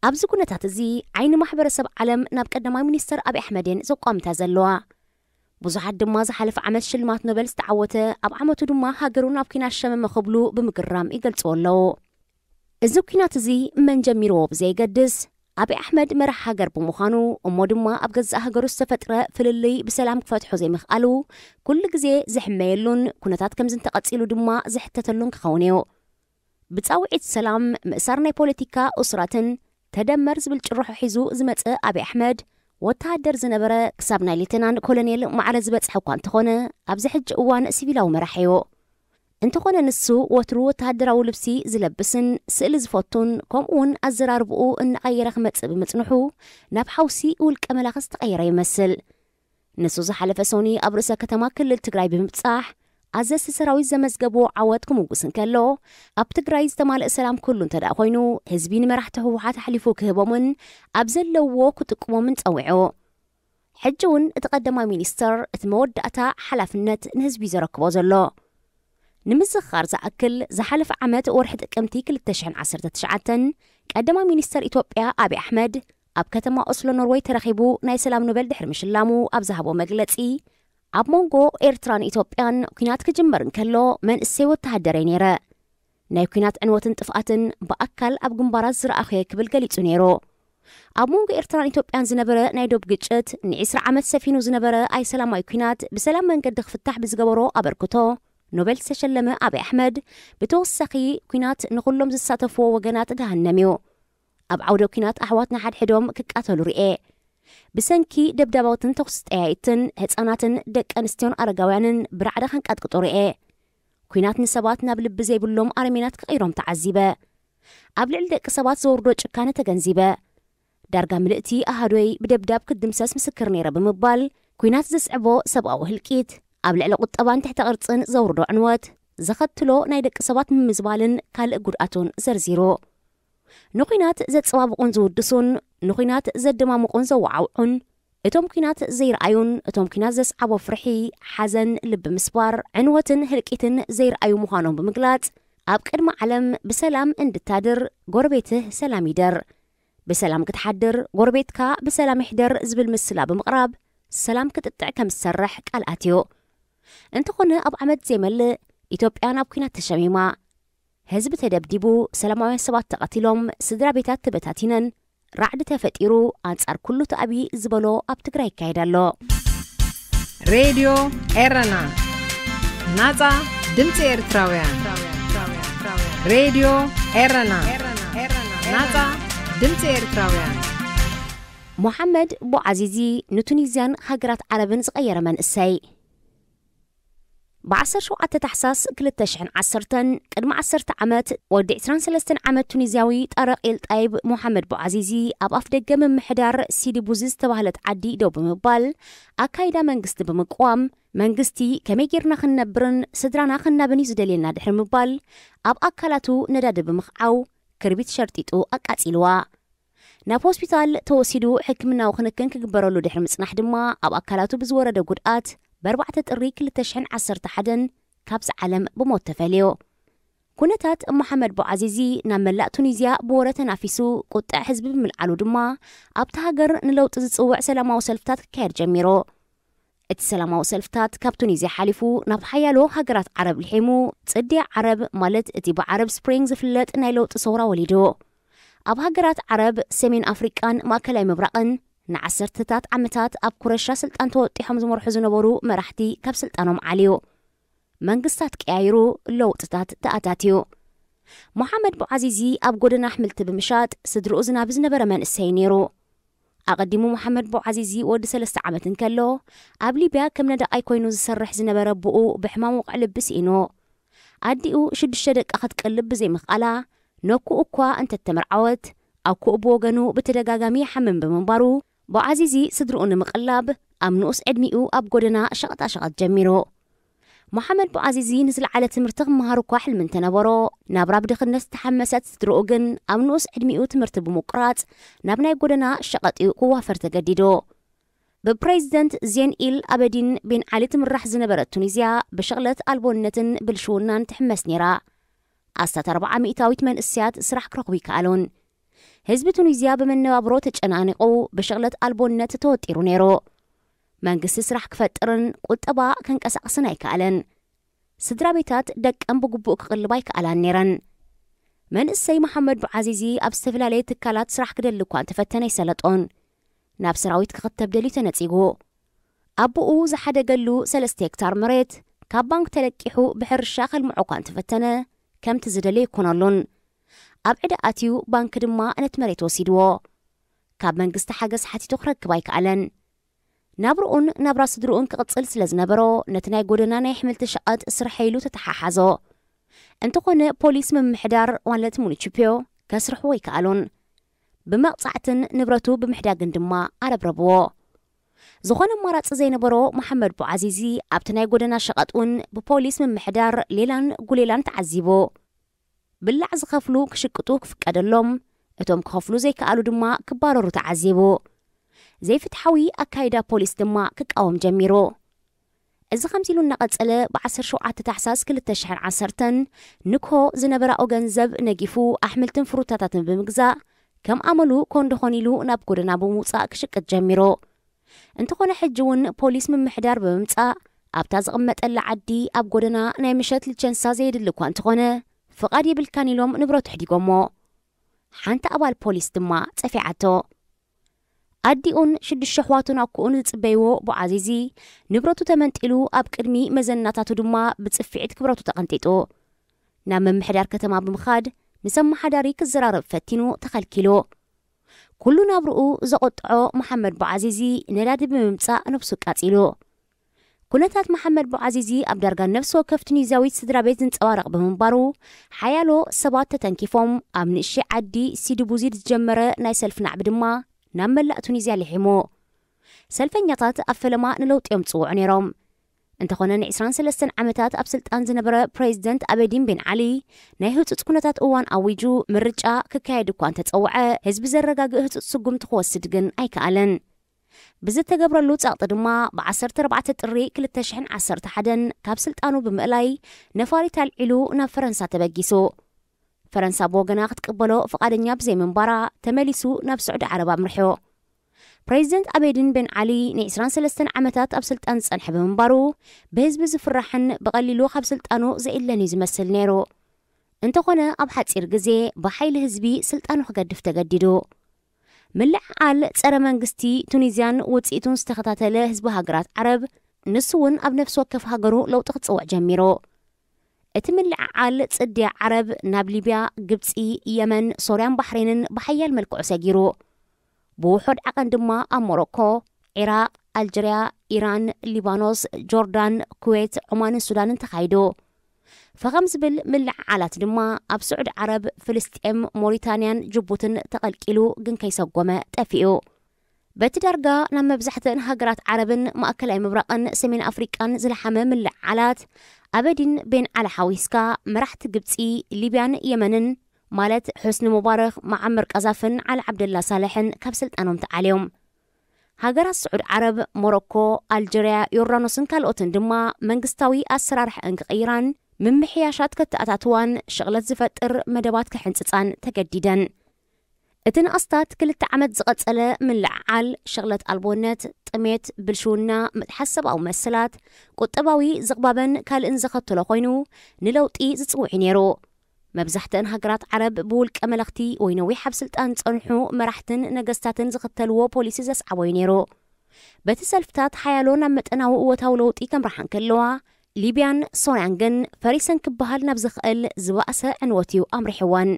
ኣብዚ ኩነታት እዚ፣ ዓይኒ ማሕበረሰብ ዓለም ናብ ቀዳማይ ሚኒስተር ኣብይ ኣሕመድ እየን ዘቋምታ ዘለዋ። ብዙሓት ድማ ዝሓለፈ ዓመት ሽልማት ኖቤል ዝተዓወተ፣ ኣብ ዓመቱ ድማ ሃገሩ ናብ ኲናት ሸመመ ክብሉ ብምግራም ይገልጽዎ ኣለዉ። እዚ ኲናት እዚ መን ጀሚርዎ ብዘየገድስ፣ ኣብይ ኣሕመድ መራሕ ሃገር ብምዃኑ፣ እሞ ድማ ኣብ ገዛእ ሃገሩ ዝተፈጥረ ፍልልይ ብሰላም ክፈትሖ ዘይምኽኣሉ፣ ኩሉ ግዜ ዝሕመየሉን ኩነታት ከምዚ እንተቐጺሉ ድማ ዝሕተተሉን ክኸውን እዩ። ብጻውዒት ሰላም፣ ምእሳር ናይ ፖለቲካ እሱራትን ተደመር ዝብል ጭርሖ ሒዙ ዝመጸ ኣብይ ኣሕመድ፣ ወተሃደር ዝነበረ፣ ክሳብ ናይ ሌተናንት ኮሎኔል ማዕረ ዝበጽሐ እኳ እንተኾነ፣ ኣብዚ ሕጂ እዋን ሲቪላዊ መራሒ እዩ። እንተኾነ፣ ንሱ ወትሩ ወተሃደራዊ ልብሲ ዝለብስን ስእሊ ዝፈቱን፣ ከምኡውን ኣዘራርብኡ እናቐየረ ክመጽእ ብምጽንሑ፣ ናብ ሓውሲ ውልቀ መላኺ ዝተቐየረ ይመስል። ንሱ ዝሓለፈ ሰኑይ ኣብ ርእሰ ከተማ ክልል ትግራይ ብምብጻሕ ኣዘዝቲ ሰራዊት ዘመዝገብዎ ዓወት ክምጉስ እንከሎ፣ ኣብ ትግራይ ዝተማልአ ሰላም ኩሉ እንተ ደኣ ኮይኑ፣ ህዝቢ ንመራሕቲ ህወሓት ኣሕሊፉ ክህቦምን ኣብ ዘለውዎ ክጥቅሞምን ጸዊዑ። ሕጂ እውን እቲ ቀዳማይ ሚኒስተር እቲ መወዳእታ ሓላፍነት ንህዝቢ እዩ ዘረክቦ ዘሎ። ንምዝኽኻር ዝኣክል፣ ዝሓለፈ ዓመት ወርሒ ጥቅምቲ ክልተ ሽሕን ዓሰርተ ትሽዓተን ቀዳማይ ሚኒስተር ኢትዮጵያ ኣብይ ኣሕመድ ኣብ ከተማ ኦስሎ ኖርወይ ተረኺቡ ናይ ሰላም ኖቤል ድሕሪ ምሽላሙ ኣብ ዝሃቦ መግለጺ፣ ኣብ መንጎ ኤርትራን ኢትዮጵያን ኲናት ክጅመር እንከሎ መንእሰይ ወተሃደር እየ ነይረ። ናይ ኲናት ዕንወትን ጥፍኣትን ብኣካል ኣብ ግንባራት ዝረኣኹ እየ ክብል ገሊጹ ነይሩ። ኣብ መንጎ ኤርትራን ኢትዮጵያን ዝነበረ ናይ ዶብ ግጭት ንዒስራ ዓመት ሰፊኑ ዝነበረ ኣይሰላማዊ ኲናት ብሰላም መንገዲ ክፍታሕ ብዝገበሮ ኣበርክቶ ኖቤል ዝተሸለመ ኣብይ ኣሕመድ፣ ብተወሳኺ ኲናት ንኹሎም ዝሳተፍዎ ወገናት ገሃነም እዩ። ኣብ ዓውደ ኲናት ኣሕዋትና ሓድሕዶም ክቃተሉ ርኤ። ብሰንኪ ደብዳባትን ተኹሲ ጠያይትን ህጻናትን ደቂ ኣንስትዮን ኣረጋውያንን ብራዕዲ ከንቀጥቅጡ ርኤ። ኲናት ንሰባት ናብ ልቢ ዘይብሎም ኣረሜናት ክቕይሮም ተዓዚበ። ኣብ ልዕሊ ደቂ ሰባት ዘውርዶ ጭካነ ተገንዚበ። ዳርጋ ምልእቲ ኣሃዶይ ብደብዳብ ክድምሰስ ምስክር ነይረ ብምባል፣ ኲናት ዘስዕቦ ሰብኣዊ ህልቂት፣ ኣብ ልዕሊ ቁጠባን ትሕተ ቅርጽን ዘውርዶ ዕንወት፣ ዘኸትሎ ናይ ደቂ ሰባት ምምዝባልን ካልእ ጉድኣቱን ዘርዚሩ። ንኲናት ዘጸባብቑን ዝውድሱን፣ ንኲናት ዘደማምቑን ዘወዓውዑን፣ እቶም ኲናት ዘይረኣዩን እቶም ኲናት ዘስዓቦ ፍርሒ፣ ሓዘን፣ ልቢ ምስባር፣ ዕንወትን ህልቂትን ዘይረኣዩ ምዃኖም ብምግላጽ፣ ኣብ ቅድሚ ዓለም ብሰላም እንድታድር ጎረቤትህ ሰላም ይደር፣ ብሰላም ክትሓድር ጎረቤትካ ብሰላም ይሕደር ዝብል ምስላ ብምቕራብ ሰላም ክጥጥዕ ከም ዝሰርሕ ቃል ኣትዩ። እንተኾነ ኣብ ዓመት ዘይመልእ ኢትዮጵያ ናብ ኲናት ተሸሚማ። ህዝቢ ተደብዲቡ፣ ሰላማውያን ሰባት ተቐቲሎም፣ ስድራ ቤታት ተበታቲነን፣ ራዕዲ ተፈጢሩ፣ ኣንጻር ኩሉ ተኣቢ ዝበሎ ኣብ ትግራይ ይካየድ ኣሎ። ሬድዮ ኤረና፣ ናጻ ድምጺ ኤርትራውያን። ሬድዮ ኤረና፣ ናጻ ድምጺ ኤርትራውያን። ሞሓመድ ቡዓዚዚ ንቱኒዝያን ሃገራት ዓረብን ዝቐየረ መንእሰይ። ብ ዓሰርተ ሸውዓተ ታሕሳስ ክልተ ሽሕን ዓሰርተን፣ ቅድሚ ዓሰርተ ዓመት፣ ወዲ ዕስራን ሰለስተን ዓመት ቱኒዝያዊ ጣረቕ ኤልጣይብ ሞሓመድ ቡዓዚዚ ኣብ ኣፍደገ ምምሕዳር ሲዲ ቡዚ ዝተባህለት ዓዲ ደው ብምባል፣ ኣካይዳ መንግስቲ ብምቅዋም፣ መንግስቲ ከመይ ጌርና ክንነብርን ስድራና ክናብን እዩ ዝደልየና ድሕሪ ምባል፣ ኣብ ኣካላቱ ነዳዲ ብምኽዓው፣ ክርቢት ሸርጢጡ ኣቃጺልዋ። ናብ ሆስፒታል ተወሲዱ ሕክምናዊ ክንክን ክግበረሉ ድሕሪ ምጽናሕ ድማ፣ ኣብ ኣካላቱ ብዝወረደ ጉድኣት፣ ብ ኣርባዕተ ጥሪ ክልተ ሽሕን ዓሰርተ ሓደን ካብዚ ዓለም ብሞት ተፈልዩ። ኩነታት መሓመድ ቡዓዚዚ ናብ መላእ ቱኒዝያ ብወረ ተናፊሱ፣ ቁጥዕ ህዝቢ ብምልዓሉ ድማ፣ ኣብታ ሃገር ንለውጢ ዝጽውዕ ሰላማዊ ሰልፍታት ክካየድ ጀሚሩ። እቲ ሰላማዊ ሰልፍታት ካብ ቱኒዝያ ሓሊፉ ናብ ሓያሎ ሃገራት ዓረብ ልሒሙ፣ ጽድያ ዓረብ፣ ማለት እቲ ብዓረብ ስፕሪንግ ዝፍለጥ ናይ ለውጢ ሰውራ ወሊዱ። ኣብ ሃገራት ዓረብ፣ ሰሜን ኣፍሪቃን ማእከላይ ምብራቕን ንዓሰርተታት ዓመታት ኣብ ኩረሻ ስልጣን ተወጢሖም ዝመርሑ ዝነበሩ መራሕቲ ካብ ስልጣኖም ዓልዩ። መንግስታት ቀያይሩ፣ ለውጥታት ተኣታትዩ። መሓመድ ቡዓዚዚ ኣብ ጎደና ኣሕምልቲ ብምሻጥ ስድርኡ ዝናቢ ዝነበረ መንእሰይ ነይሩ። ኣቐዲሙ መሓመድ ቡዓዚዚ ወዲ ሰለስተ ዓመት እንከሎ፣ ኣብ ሊብያ ከም ነዳቓይ ኮይኑ ዝሰርሕ ዝነበረ ኣቦኡ ብሕማም ወቕዒ ልቢ ስኢኑ። ኣዲኡ ሽዱሽተ ደቃ ክትቀልብ ብዘይምኽኣላ፣ ነኩኡ እኳ እንተተመርዓወት፣ ኣኩኡ ብወገኑ ብተደጋጋሚ ይሓምም ብምንባሩ፣ ቡዓዚዚ ስድርኡ ንምቕላብ ኣብ ንኡስ ዕድሚኡ ኣብ ጎደና ሸቐጣሸቐጥ ጀሚሩ። መሓመድ ቡዓዚዚ ንዝለዓለ ትምህርቲ ክመሃር እኳ ሕልሚ እንተነበሮ፣ ናብራ ብድኽነት ዝተሓመሰት ስድርኡ ግን ኣብ ንኡስ ዕድሚኡ ትምህርቲ ብምቁራጽ ናብ ናይ ጎደና ሸቐጥ እዩ ክዋፈር ተገዲዱ። ብፕሬዚደንት ዜን ኢል ኣበዲን ቤን ዓሊ ትምራሕ ዝነበረት ቱኒዝያ ብሽቕለት ኣልቦነትን ብልሽውናን ትሕመስ ነይራ። ኣስታት ኣርብዓ ሚእታዊት መንእሰያት ስራሕ ክረኽቡ ይከኣሉን። ህዝቢ ቱኒዝያ ብመነባብሮ ተጨናኒቑ ብሽቕለት ኣልቦነት ተወጢሩ ነይሩ። መንግስቲ ስራሕ ክፈጥርን ቁጠባ ከንቀሳቕስን ኣይከኣለን። ስድራ ቤታት ደቀን ብግቡእ ክቕልባ ኣይከኣላን ነይረን። መንእሰይ መሓመድ ቡዓዚዚ ኣብ ዝተፈላለየ ትካላት ስራሕ ክደሊ እኳ እንተፈተነ ኣይሰለጦን። ናብ ሰራዊት ክኽተብ ደልዩ ተነጺጉ። ኣቦኡ ዝሓደገሉ ሰለስተ ሄክታር መሬት ካብ ባንክ ተለቂሑ ብሕርሻ ከልምዖ እኳ እንተፈተነ፣ ከምቲ ዝደልዮ ኣይኮነሉን። ኣብ ዕዳ ኣትዩ፣ ባንክ ድማ ነቲ መሬት ወሲድዎ። ካብ መንግስቲ ሓገዝ ሓቲቱ ክረክብ ኣይከኣለን። ናብርኡን ናብራ ስድርኡን ክቕጽል ስለ ዝነበሮ፣ ነቲ ናይ ጎደና ናይ ኣሕምልቲ ሸቐጥ ስርሐይ ኢሉ ተተሓሓዞ። እንተኾነ፣ ፖሊስ ምምሕዳር ማለት ሙኒቺፒዮ ከስርሕዎ ኣይከኣሉን። ብመቕጻዕትን ንብረቱ ብምሕዳግን ድማ ኣረብረብዎ። ዝኾነ ኣማራጺ ዘይነበሮ መሓመድ ቡዓዚዚ ኣብቲ ናይ ጎደና ሸቐጥ እውን ብፖሊስ ምምሕዳር ሌላን ጉሌላን ተዓዚቡ። ብላዕ ዝኸፍሉ ክሽቅጡ ክፍቀደሎም፣ እቶም ክኸፍሉ ዘይከኣሉ ድማ ክባረሩ ተዓዚቡ። ዘይፍትሓዊ ኣካይዳ ፖሊስ ድማ ክቃወም ጀሚሩ። እዚ ከምዚ ኢሉ እናቐጸለ፣ ብ17 ታሕሳስ 2010 ንግሆ ዝነበራኦ ገንዘብ ነጊፉ ኣሕምልትን ፍሩታታትን ብምግዛእ፣ ከም ኣመሉ ኮንዶ ኾን ኢሉ ናብ ጎደና ብምውጻእ ክሽቅጥ ጀሚሩ። እንተኾነ ሕጂ እውን ፖሊስ ምምሕዳር ብምምጻእ፣ ኣብታ ዝቕመጠላ ዓዲ ኣብ ጎደና ናይ ምሸት ልቸንሳ ዘየድሊ እኳ እንተኾነ፣ ፍቓድ የብልካን ኢሎም ንብረቱ ሕዲጎሞ። ሓንቲ ኣባል ፖሊስ ድማ ጸፊዓቶ። ኣዲኡን ሽዱሽተ ኣሕዋቱን ኣኩኡን ዝጽበይዎ ቡዓዚዚ፣ ንብረቱ ተመንጢሉ ኣብ ቅድሚ መዘናታቱ ድማ ብጽፍዒት ክብረቱ ተቐንጢጡ። ናብ ምምሕዳር ከተማ ብምኻድ ምስ ኣመሓዳሪ ክዘራረብ ፈቲኑ ተኸልኪሉ። ኩሉ ናብርኡ ዘቖጥዖ መሓመድ ቡዓዚዚ ነዳዲ ብምምጻእ ነብሱ ቃጺሉ። ኩነታት መሓመድ ቡዓዚዚ ኣብ ዳርጋ ነፍሲ ወከፍ ቱኒዝያዊት ስድራ ቤት ዝንጸባረቕ ብምንባሩ፣ ሓያሎ ሰባት ተተንኪፎም ኣብ ንእሽተይ ዓዲ ሲዲ ቡዚድ ዝጀመረ ናይ ሰልፊ ናዕቢ ድማ ናብ መላእ ቱኒዝያ ልሒሙ። ሰልፈኛታት ኣብ ፈለማ ንለውጢ እዮም ዝጽውዑ ነይሮም። እንተኾነ፣ ን23 ዓመታት ኣብ ስልጣን ዝነበረ ፕሬዚደንት ኣበዲን ቤን ዓሊ ናይ ህጹጽ ኩነታት እዋን ኣዊጁ ምርጫ ክካየድ እኳ እንተጸውዐ፣ ህዝቢ ዘረጋግእ ህጹጽ ስጉምቲ ክወስድ ግን ኣይከኣለን። ብዝተገብረሉ ጸቕጢ ድማ፣ ብ14 ጥሪ 2011 ካብ ስልጣኑ ብምእላይ፣ ነፋሪት ኣልዒሉ ናብ ፈረንሳ ተበጊሱ። ፈረንሳ ብወገና ክትቅበሎ ፍቓደኛ ብዘይምንባራ፣ ተመሊሱ ናብ ስዑዲ ዓረብ ኣምሪሑ። ፕሬዚደንት ኣቤዲን ቤን ዓሊ ን23 ዓመታት ኣብ ስልጣን ዝጸንሐ ብምንባሩ፣ ብህዝቢ ዝፍራሕን ብቐሊሉ ካብ ስልጣኑ ዘኢለን እዩ ዝመስል ነይሩ። እንተኾነ፣ ኣብ ሓጺር ግዜ ብሓይሊ ህዝቢ ስልጣኑ ክገድፍ ተገዲዱ። ምልዕዓል ጸረ መንግስቲ ቱኒዝያን ውጽኢቱን ዝተኸታተለ ህዝቢ ሃገራት ዓረብ፣ ንሱ እውን ኣብ ነፍሲ ወከፍ ሃገሩ ለውጢ ክጽውዕ ጀሚሩ። እቲ ምልዕዓል ጽድያ ዓረብ ናብ ሊብያ፣ ግብጺ፣ የመን፣ ሶርያን ባሕሬንን ብሓያል መልክዑ ሰጊሩ። ብውሑድ ዓቐን ድማ ኣብ ሞሮኮ፣ ዒራቕ፣ ኣልጀርያ፣ ኢራን፣ ሊባኖስ፣ ጆርዳን፣ ኩዌት፣ ዑማንን ሱዳንን ተኻይዱ። ፈኸም ዝብል ምልዕዓላት ድማ ኣብ ስዑዲ ዓረብ፣ ፍልስጤም፣ ሞሪታንያን ጅቡትን ተቐልቂሉ፣ ግን ከይሰጎመ ጠፊኡ። በቲ ዳርጋ ናብ መብዛሕትአን ሃገራት ዓረብን ማእከላይ ምብራቕን ሰሜን ኣፍሪቃን ዝለሓመ ምልዕዓላት፣ ኣበዲን ቤን ዓሊ ሓዊስካ፣ መራሕቲ ግብጺ፣ ሊብያን የመንን፣ ማለት ሑስኒ ሙባረክ፣ መዓመር ቀዛፍን ዓሊ ዓብደላ ሳልሕን ካብ ስልጣኖም ተዓልዮም። ሃገራት ስዑድ ዓረብ፣ ሞሮኮ፣ ኣልጀርያ፣ ዮርዳኖስን ካልኦትን ድማ መንግስታዊ ኣሰራርሓአን ክቕይራን ምምሕያሻት ከተኣታትዋን ሽቕለት ዝፈጥር መደባት ክሕንጽጻን ተገዲደን። እቲ ንኣስታት ክልተ ዓመት ዝቐጸለ ምልዕዓል፣ ሽቕለት ኣልቦነት፣ ጥሜት፣ ብልሽውና፣ ምጥሓስ ሰብኣዊ መሰላት፣ ቁጠባዊ ዝቕባበን ካልእን ዘኸተሎ ኮይኑ፣ ንለውጢ ዝጽውዕ እዩ ነይሩ። መብዛሕትአን ሃገራት ዓረብ ብውልቀ መለኽቲ ወይ ነዊሕ ኣብ ስልጣን ዝጸንሑ መራሕትን ነገስታትን ዝኽተልዎ ፖሊሲ ዘስዓቦ እዩ ነይሩ። በቲ ሰልፍታት ሓያሎ ናብ መጠናዊ እወታዊ ለውጢ ከምርሓ እንከለዋ፣ ሊብያን ሶርያን ግን ፈሪሰን ክበሃል ናብ ዝኽእል ዝበኣሰ ዕንወት እዩ ኣምሪሕወን።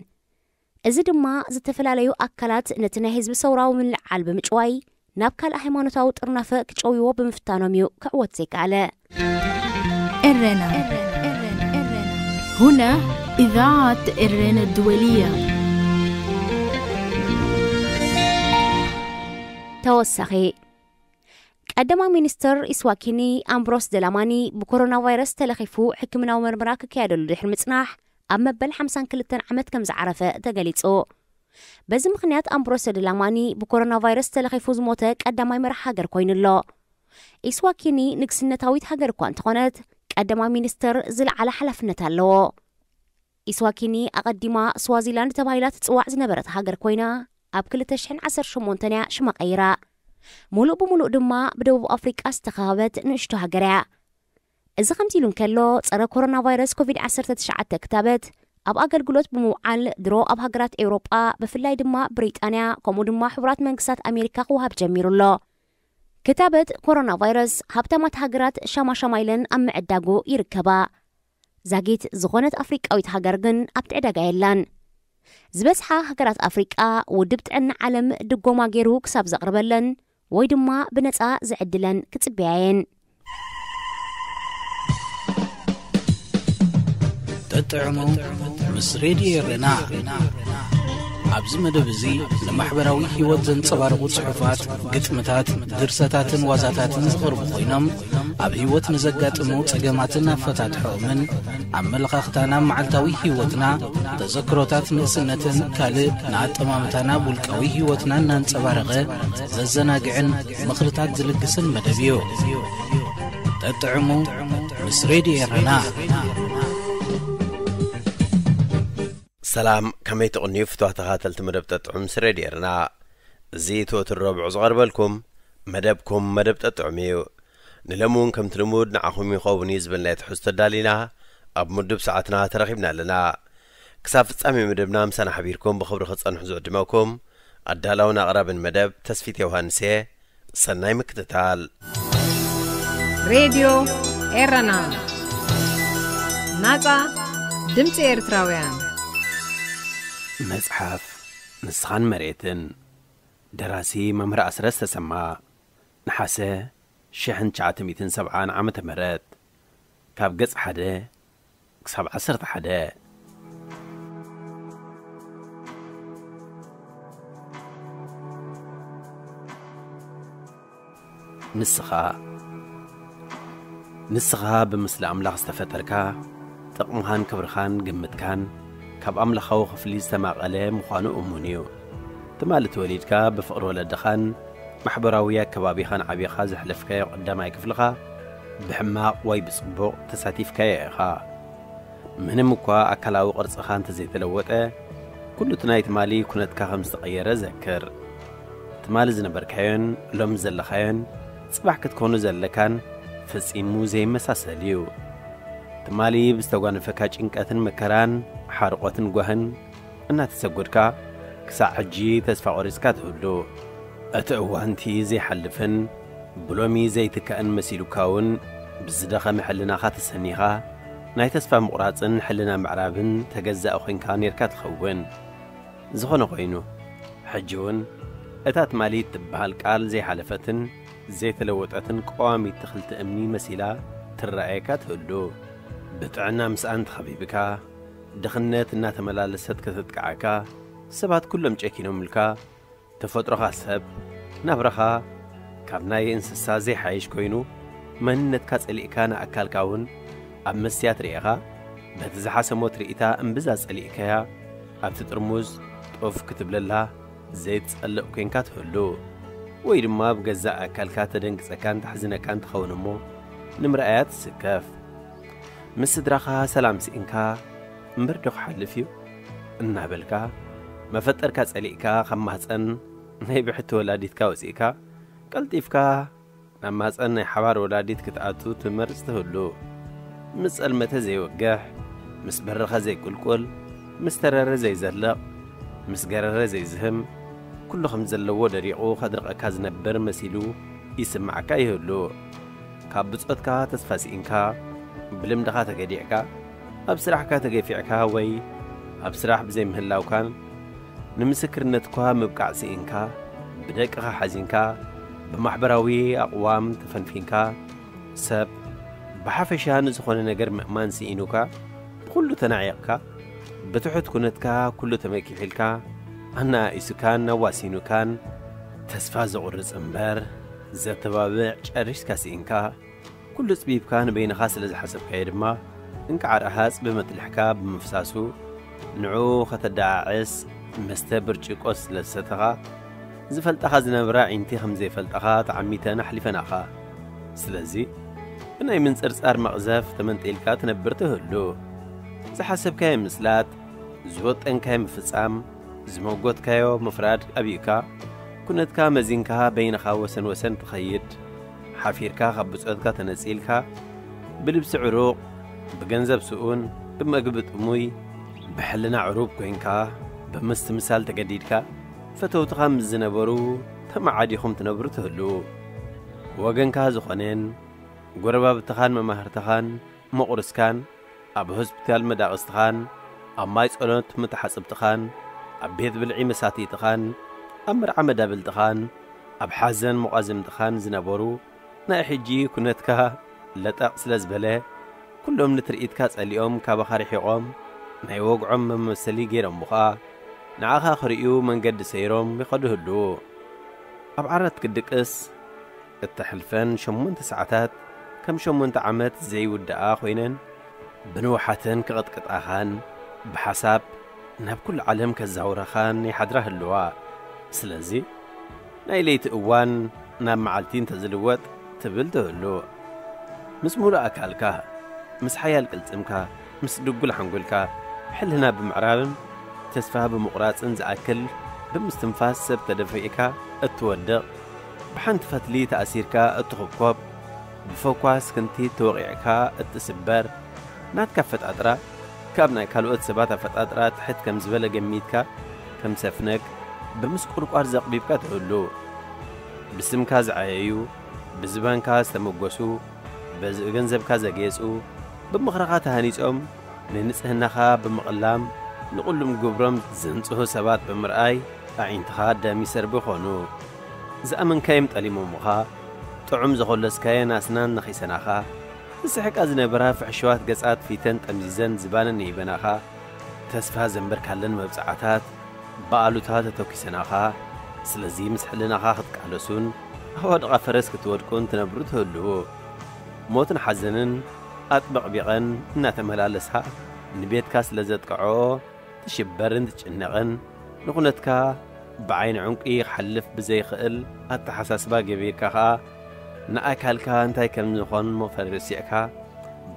እዚ ድማ ዝተፈላለዩ ኣካላት ነቲ ናይ ህዝቢ ሰውራዊ ምልዕዓል ብምጭዋይ ናብ ካልእ ሃይማኖታዊ ጥርናፈ ክጨውይዎ ብምፍታኖም እዩ ክዕወት ዘይከኣለ። ኤረና። هنا إذاعة إرينا الدولية. ተወሳኺ፣ ቀዳማይ ሚኒስትር ኢስዋኪኒ ኣምብሮስ ደላማኒ ብኮሮና ቫይረስ ተለኺፉ ሕክምናዊ መርመራ ክካየደሉ ድሕሪ ምጽናሕ፣ ኣብ መበል ሓምሳን ክልተን ዓመት ከም ዝዓረፈ ተገሊጹ። በዚ ምኽንያት ኣምብሮስ ደላማኒ ብኮሮና ቫይረስ ተለኺፉ ዝሞተ ቀዳማይ መራሕ ሃገር ኮይኑ ኣሎ። ኢስዋኪኒ ንግስነታዊት ሃገር እኳ እንተኾነት፣ ቀዳማይ ሚኒስትር ዝለዓለ ሓላፍነት ኣለዎ። ኢስዋኪኒ ኣቐዲማ ስዋዚላንድ ተባሂላ ትጽዋዕ ዝነበረት ሃገር ኮይና፣ ኣብ 2018 እያ ሽማ ቀይራ። ሙሉእ ብሙሉእ ድማ ብደቡብ ኣፍሪቃ ዝተኸበበት ንእሽቶ ሃገር እያ። እዚ ከምዚ ኢሉ እንከሎ፣ ጸረ ኮሮና ቫይረስ ኮቪድ-19 ክታበት ኣብ ኣገልግሎት ብምውዓል፣ ድሮ ኣብ ሃገራት ኤውሮጳ፣ ብፍላይ ድማ ብሪጣንያ፣ ከምኡ ድማ ሕቡራት መንግስታት ኣሜሪካ ክወሃብ ጀሚሩ ኣሎ። ክታበት ኮሮና ቫይረስ ሃብታማት ሃገራት ሻማሻማ ኢለን ኣብ ምዕዳጉ ይርከባ። ዛጊት ዝኾነት ኣፍሪቃዊት ሃገር ግን ኣብቲ ዕዳጋ የላን። ዝበዝሓ ሃገራት ኣፍሪቃ፣ ውድብ ጥዕና ዓለም ድጎማ ገይሩ ክሳብ ዘቕርበለን ወይ ድማ ብነጻ ዝዕድለን ክጽበያ እየን። ጥጥዕሙ ምስ ሬድዮ ኤረና። ኣብዚ መደብ እዚ ንማሕበራዊ ህይወት ዘንጸባርቑ ጽሑፋት፣ ግጥምታት፣ ድርሰታትን ዋዛታትን ዝቐርቡ ኮይኖም፣ ኣብ ህይወት ንዘጋጥሙ ጸገማትን ኣፈታትሖምን፣ ኣመለኻኽታና፣ መዓልታዊ ህይወትና፣ ተዘክሮታት ንእስነትን ካልእ ንኣጠማምታና ውልቃዊ ህይወትና እናንጸባረቐ ዘዘናግዕን ምኽርታት ዝልግስን መደብ እዩ። ጠጥዕሙ ምስ ሬድዮ ኤረና። ሰላም፣ ከመይ ትቕንዩ ፍትዋ ተኻተልቲ መደብ ጠጥዑም ምስ ሬድዮ ኤረና? እዚ ትወትር ረቡዕ ዝቐርበልኩም መደብኩም መደብ ጠጥዑም እዩ። ንሎሚ እውን ከምቲ ልሙድ ንዓኹም ይኸውን እዩ ዝበልናዮ ትሕዝቶ ኣዳሊና ኣብ ምዱብ ሰዓትና ተረኺብና ኣለና። ክሳብ ፍጻሜ መደብና ምሳና ሓቢርኩም ብኽብሪ ክጸንሑ ዝዕድመኩም ኣዳላውን ኣቕራብን መደብ ተስፊት ዮሃንስ እየ። ሰናይ ምክትታል። ሬድዮ ኤረና፣ ናጻ ድምጺ ኤርትራውያን። መጽሓፍ ንስኻን መሬትን። ደራሲ መምህር ኣስረስ ተሰማ። ነሓሰ ሽሕን ትሽዓተ ሚእትን ሰብዓን ዓመተ ምህረት። ካብ ገጽ ሓደ ክሳብ ዓሰርተ ሓደ። ንስኻ፣ ንስኻ ብምስሊ ኣምላኽ ዝተፈጠርካ፣ ጥቕምኻን ክብርኻን ግምትካን ካብ ኣምላኻዊ ክፍሊ ዝተማቐለ ምዃኑ እሙን እዩ። ትማሊ ተወሊድካ፣ ብፍቕሪ ወለድኻን ማሕበራዊ ኣከባቢኻን ዓቢኻ ዘሕለፍካዮ ቀዳማይ ክፍልኻ ብሕማቕ ወይ ብጽቡቕ ተሳቲፍካዮ ኢኻ። ምንም እኳ ኣካላዊ ቅርጽኻ እንተዘይተለወጠ፣ ኩሉ እቲ ናይ ትማሊ ኩነትካ ከም ዝተቐየረ ዘክር። ትማሊ ዝነበርካዮን ሎሚ ዘለኻዮን ጽባሕ ክትኮኑ ዘለካን ፈጺሙ ዘይመሳሰል እዩ። ትማሊ ብዝተጓነፈካ ጭንቀትን መከራን ሓርቖትን ጓህን እናተሰጎድካ፣ ክሳዕ ሕጂ ተስፋ ቆሪጽካ ትህሉ። እቲ እዋንቲ ዘይሓልፍን ብሎሚ ዘይትካእን መሲሉካ እውን ብዝደኸመ ሕልናኻ ተሰኒኻ፣ ናይ ተስፋ ምቑራጽን ሕልና ምዕራብን ተገዛኢ ኮይንካ ኔርካ ትኸውን። ዝኾነ ኮይኑ፣ ሕጂ እውን እታ ትማሊ እትበሃል ቃል ዘይሓለፈትን ዘይተለወጠትን ቀዋሚት ትኽልቲ እምኒ መሲላ ትረኣየካ ትህሉ። ብጥዕና ምስኣን ተኸቢብካ፣ ድኽነት እናተመላለሰት ከተጥቅዓካ፣ ሰባት ኩሎም ጨኪኖምልካ፣ ተፈጥሮኻ ሰብ፣ ናብራኻ ካብ ናይ እንስሳ ዘይሓይሽ ኮይኑ፣ መንነትካ ጸሊእካ ንኣካልካ እውን ኣብ መስትያት ርኢኻ፣ በቲ ዝሓሰሞ ትርኢታ እምብዛ ጸሊእካያ፣ ኣብቲ ጥርሙዝ ጦፍ ክትብለላ ዘይትጸልእ ኮይንካ ትህሉ። ወይ ድማ ብገዛእ ኣካልካ ተደንግጸካን ተሕዝነካን ትኸውን እሞ፣ ንምርኣያ ትስከፍ። ምስ ስድራኻ ሰላም ስኢንካ፣ እምበር ዶ ክሓልፍ እዩ? እናበልካ፣ መፈጠርካ ጸሊእካ፣ ካብ ማህጸን ናይ ብሕቲ ወላዲትካ ወጺእካ፣ ቀልጢፍካ ናብ ማህጸን ናይ ሓባር ወላዲት ክትኣቱ ትመርጽ ትህሉ። ምስ ጸልመተ ዘይወግሕ፣ ምስ በረኸ ዘይቁልቁል፣ ምስ ተረረ ዘይዘልቕ፣ ምስ ገረረ ዘይዝህም፣ ኩሉ ከም ዘለዎ ደሪቑ ከድርቐካ ዝነብር መሲሉ ይስምዓካ ይህሉ። ካብ ብጾትካ ተስፋ ስኢንካ፣ ብልምድኻ ተገዲዕካ፣ ኣብ ስራሕካ ተገፊዕካ ወይ ኣብ ስራሕ ብዘይምህላውካን ንምስክርነትኳ ምብቃዕ ስኢንካ፣ ብደቅኻ ሓዚንካ፣ ብማሕበራዊ ኣቕዋም ተፈንፊንካ፣ ሰብ ብሓፈሻ ንዝኾነ ነገር ምእማን ስኢኑካ፣ ብኹሉ ተናዒቕካ፣ ብትሑት ኩነትካ ኩሉ ተመኪሒልካ፣ ኣነኣኢሱካን ኣዋሲኑካን፣ ተስፋ ዘቑርጽ እምበር ዘተባብዕ ጨሪስካ ስኢንካ፣ ኩሉ ጽቢብካ ንበይንኻ ስለ ዝሓሰብካዮ ድማ፣ እንቃዕ ረሃጽ ብመጥልሕካ ብምፍሳሱ፣ ንዕኡ ከተደዓዕስ መስተ ብርጭቆ ስለ ዝሰተኻ፣ ዝፈልጣኻ ዝነብራ ዒንቲ ከም ዘይፈልጣኻ ተዓሚተን ኣሕሊፈናኻ። ስለዚ፣ ብናይ ምንጽርጻር መቕዘፍ ተመንጢልካ ትነብር ትህሉ። ዝሓሰብካዮ ምስላጥ፣ ዝወጠንካዮ ምፍጻም፣ ዝመጎትካዮ ምፍራድ ኣቢኡካ፣ ኩነትካ መዚንካ በይንኻ ወሰን ወሰን ትኸይድ፣ ሓፊርካ ካብ ብጾትካ ተነጺልካ፣ ብልብሲ ዕሩቕ፣ ብገንዘብ ስኡን፣ ብመግቢ ጥሙይ፣ ብሕልና ዕሩብ ኮይንካ፣ ብምስትምሳል ተገዲድካ፣ ፈተውትኻ ምስ ዝነበሩ ተመዓዲኹም ትነብሩ ትህልዉ። ወገንካ ዝኾነን፣ ጎረባብትኻን መማህርትኻን፣ መቑርስካን፣ ኣብ ሆስፒታል መዳቕስትኻን፣ ኣብ ማይ ጸሎት መተሓጽብትኻን፣ ኣብ ቤት ብልዒ መሳትይትኻን፣ ኣብ መርዓ መዳብልትኻን፣ ኣብ ሓዘን መቋዝምትኻን ዝነበሩ፣ ናይ ሕጂ ኩነትካ ለጠቕ ስለ ዝበለ፣ ኩሎም ንትርኢትካ ጸሊኦም ካባኻ ርሒቖም፣ ናይ ወግዖም መመሰሊ ገይሮምኻ። ንዓኻ ክርእዩ መንገዲ ሰይሮም ይኸዱ ህልዉ። ኣብ ዓራት ክድቅስ እተሕልፈን ሸሞንተ ሰዓታት ከም ሸሞንተ ዓመት ዘይውድኣ ኮይነን ብንውሓተን ክቕጥቅጣኻን ብሓሳብ ናብ ኩሉ ዓለም ከዛውራኻን ይሓድራ ህልዋ። ስለዚ ናይ ለይቲ እዋን ናብ መዓልቲ እንተዝልወጥ ትብል ትህሉ። ምስ ሙሉእ ኣካልካ፣ ምስ ሓያል ቅልጽምካ፣ ምስ ድጉል ሓንጎልካ፣ ሕልና ብምዕራብን ተስፋ ብምቑራጽን ዝኣክል ብምስትንፋስ ሰብ ተደፊእካ እትወድቕ፣ ብሓንቲ ፈትሊ ተኣሲርካ እትኹብኮብ፣ ብፈኳስ ክንቲት ተወቒዕካ እትስበር፣ ናትካ ኣፈጣጥራ ካብ ናይ ካልኦት ሰባት ኣፈጣጥራ ትሕት ከም ዝበለ ገሚትካ ከም ሰፍነግ ብምስቁርቋር ዘቕቢብካ ትህሉ። ብስምካ ዝዓየዩ፣ ብዝባንካ ዝተመጎሱ፣ በዚ ገንዘብካ ዘጌጹ፣ ብምኽርኻ ተሃኒጾም ንንጽህናኻ ብምቕላም ንቕሉም ግብሮም ዘንጽሁ ሰባት ብምርኣይ ኣዒንትኻ ደም ይሰርቡ ይኾኑ። ዝኣመንካዮም ጠሊሞምኻ፣ ጥዑም ዘኾለስካየን ኣስናን ነኺሰናኻ፣ ዝስሕቃ ዝነበራ ፍሕሽዋት ገጻት ፊተን ጠምዚዘን ዝባነን ንሂበናኻ፣ ተስፋ ዘንበርካለን መብጽዓታት ብኣሉታ ተተኪሰናኻ። ስለዚ ምስ ሕልናኻ ክትቃለሱን ኣዋድቓ ፈረስ ክትወድቁን ትነብሩ ትህልዉ። ሞትን ሓዘንን ኣጥበቕቢቐን እናተመላለሳ ንቤትካ ስለ ዘጥቅዖ ትሽበርን ትጭነቕን ንኹነትካ ብዓይኒ ዕንቂ ክሓልፍ ብዘይኽእል ኣተሓሳስባ ገቢርካ ኸኣ ንኣካልካ እንታይ ከም ዝኾን መፈርሲዕካ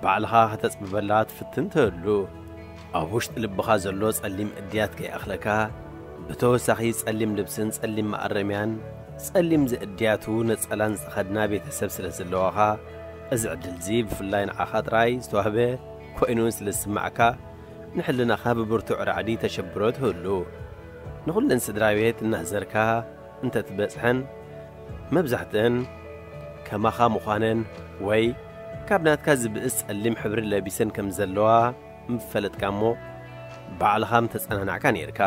ባዕልኻ ከተጽብበላ ትፍትን ትህሉ። ኣብ ውሽጢ ልብኻ ዘሎ ጸሊም እድያት ከይኣኽለካ ብተወሳኺ ጸሊም ልብስን ጸሊም መኣረምያን ጸሊም ዘእድያቱ ነጸላን ዝተኸድና ቤተሰብ ስለ ዘለዋኻ፣ እዚ ዕድልዚ ብፍላይ ንዓኻ ጥራይ ዝተዋህበ ኮይኑ ስለ ዝስማዕካ፣ ንሕልናኻ ብብርቱዕ ራዕዲ ተሸብሮ ትህሉ። ንኹለን ስድራ ቤት እናህዘርካ እንተትበጽሐን፣ መብዛሕትአን ከማኻ ምዃነን ወይ ካብ ናትካ ዝብእስ ጸሊም ሕብሪ ለቢሰን ከም ዘለዋ ምፈለጥካ እሞ፣ ባዕልኻ ምተጸናናዕካ ነይርካ።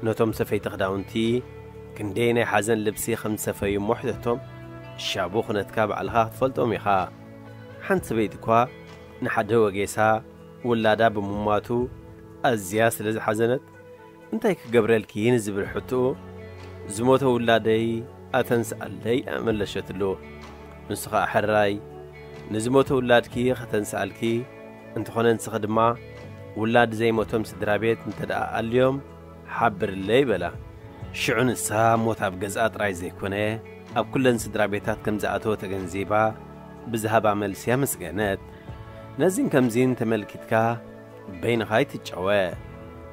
ነቶም ሰፈይቲ ክዳውንቲ ክንደይ ናይ ሓዘን ልብሲ ከም ዝሰፈዩ እሞ ሕተቶም። ሻቡ ኩነትካ ባዕልኻ ክትፈልጦም ኢኻ። ሓንቲ ሰበይቲ እኳ ንሓደ ወጌሳ ውላዳ ብምሟቱ ኣዝያ ስለ ዝሓዘነት፣ "እንታይ ክገብረልኪ?" ንዝብል ሕቶኡ፣ "ዝሞተ ውላደይ ኣተንስኣለይ" ኣመለሸትሉ። ንሱ ኸኣ፣ "ሕራይ ንዝሞተ ውላድኪ ኸተንስኣልኪ፣ እንተኾነ ንስኺ ድማ ውላድ ዘይሞቶም ስድራ ቤት እንተ ደኣ ኣልዮም ሓብርለይ" በላ። ሽዑ ንሳ ሞት ኣብ ገዝኣ ጥራይ ዘይኮነ፣ ኣብ ኩለን ስድራ ቤታት ከም ዝኣተወ ተገንዚባ ብዝሃባ መልሲ ኣመስገነት። ነዚን ከምዚን ተመልኪትካ በይንኻ ኣይትጫወ።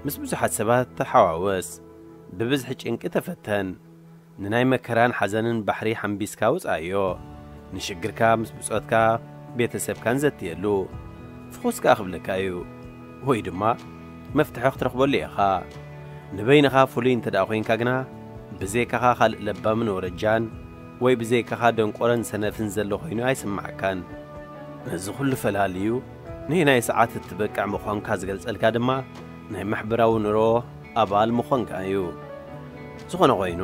ምስ ብዙሓት ሰባት ተሓዋወስ። ብብዝሒ ጭንቂ ተፈተን። ንናይ መከራን ሓዘንን ባሕሪ ሓምቢስካ ውጻዮ። ንሽግርካ ምስ ብጾትካ ቤተሰብካን ዘትየሉ። ፍኹስ ከኣ ክብለካ እዩ። ወይ ድማ መፍትሒ ክትረኽበሉ ኢኻ። ንበይንኻ ፍሉይ እንተ ደኣ ኮይንካ ግና፣ ብዘይካኻ ካልእ ለባምን ወረጃን ወይ ብዘይካኻ ደንቆረን ሰነፍን ዘሎ ኮይኑ ኣይስምዓካን። ነዚ ኩሉ ፈላልዩ፣ ነየናይ ሰዓት እትበቅዕ ምዃንካ ዝገልጸልካ ድማ ናይ ማሕበራዊ ኑሮ ኣባል ምዃንካ እዩ። ዝኾነ ኮይኑ፣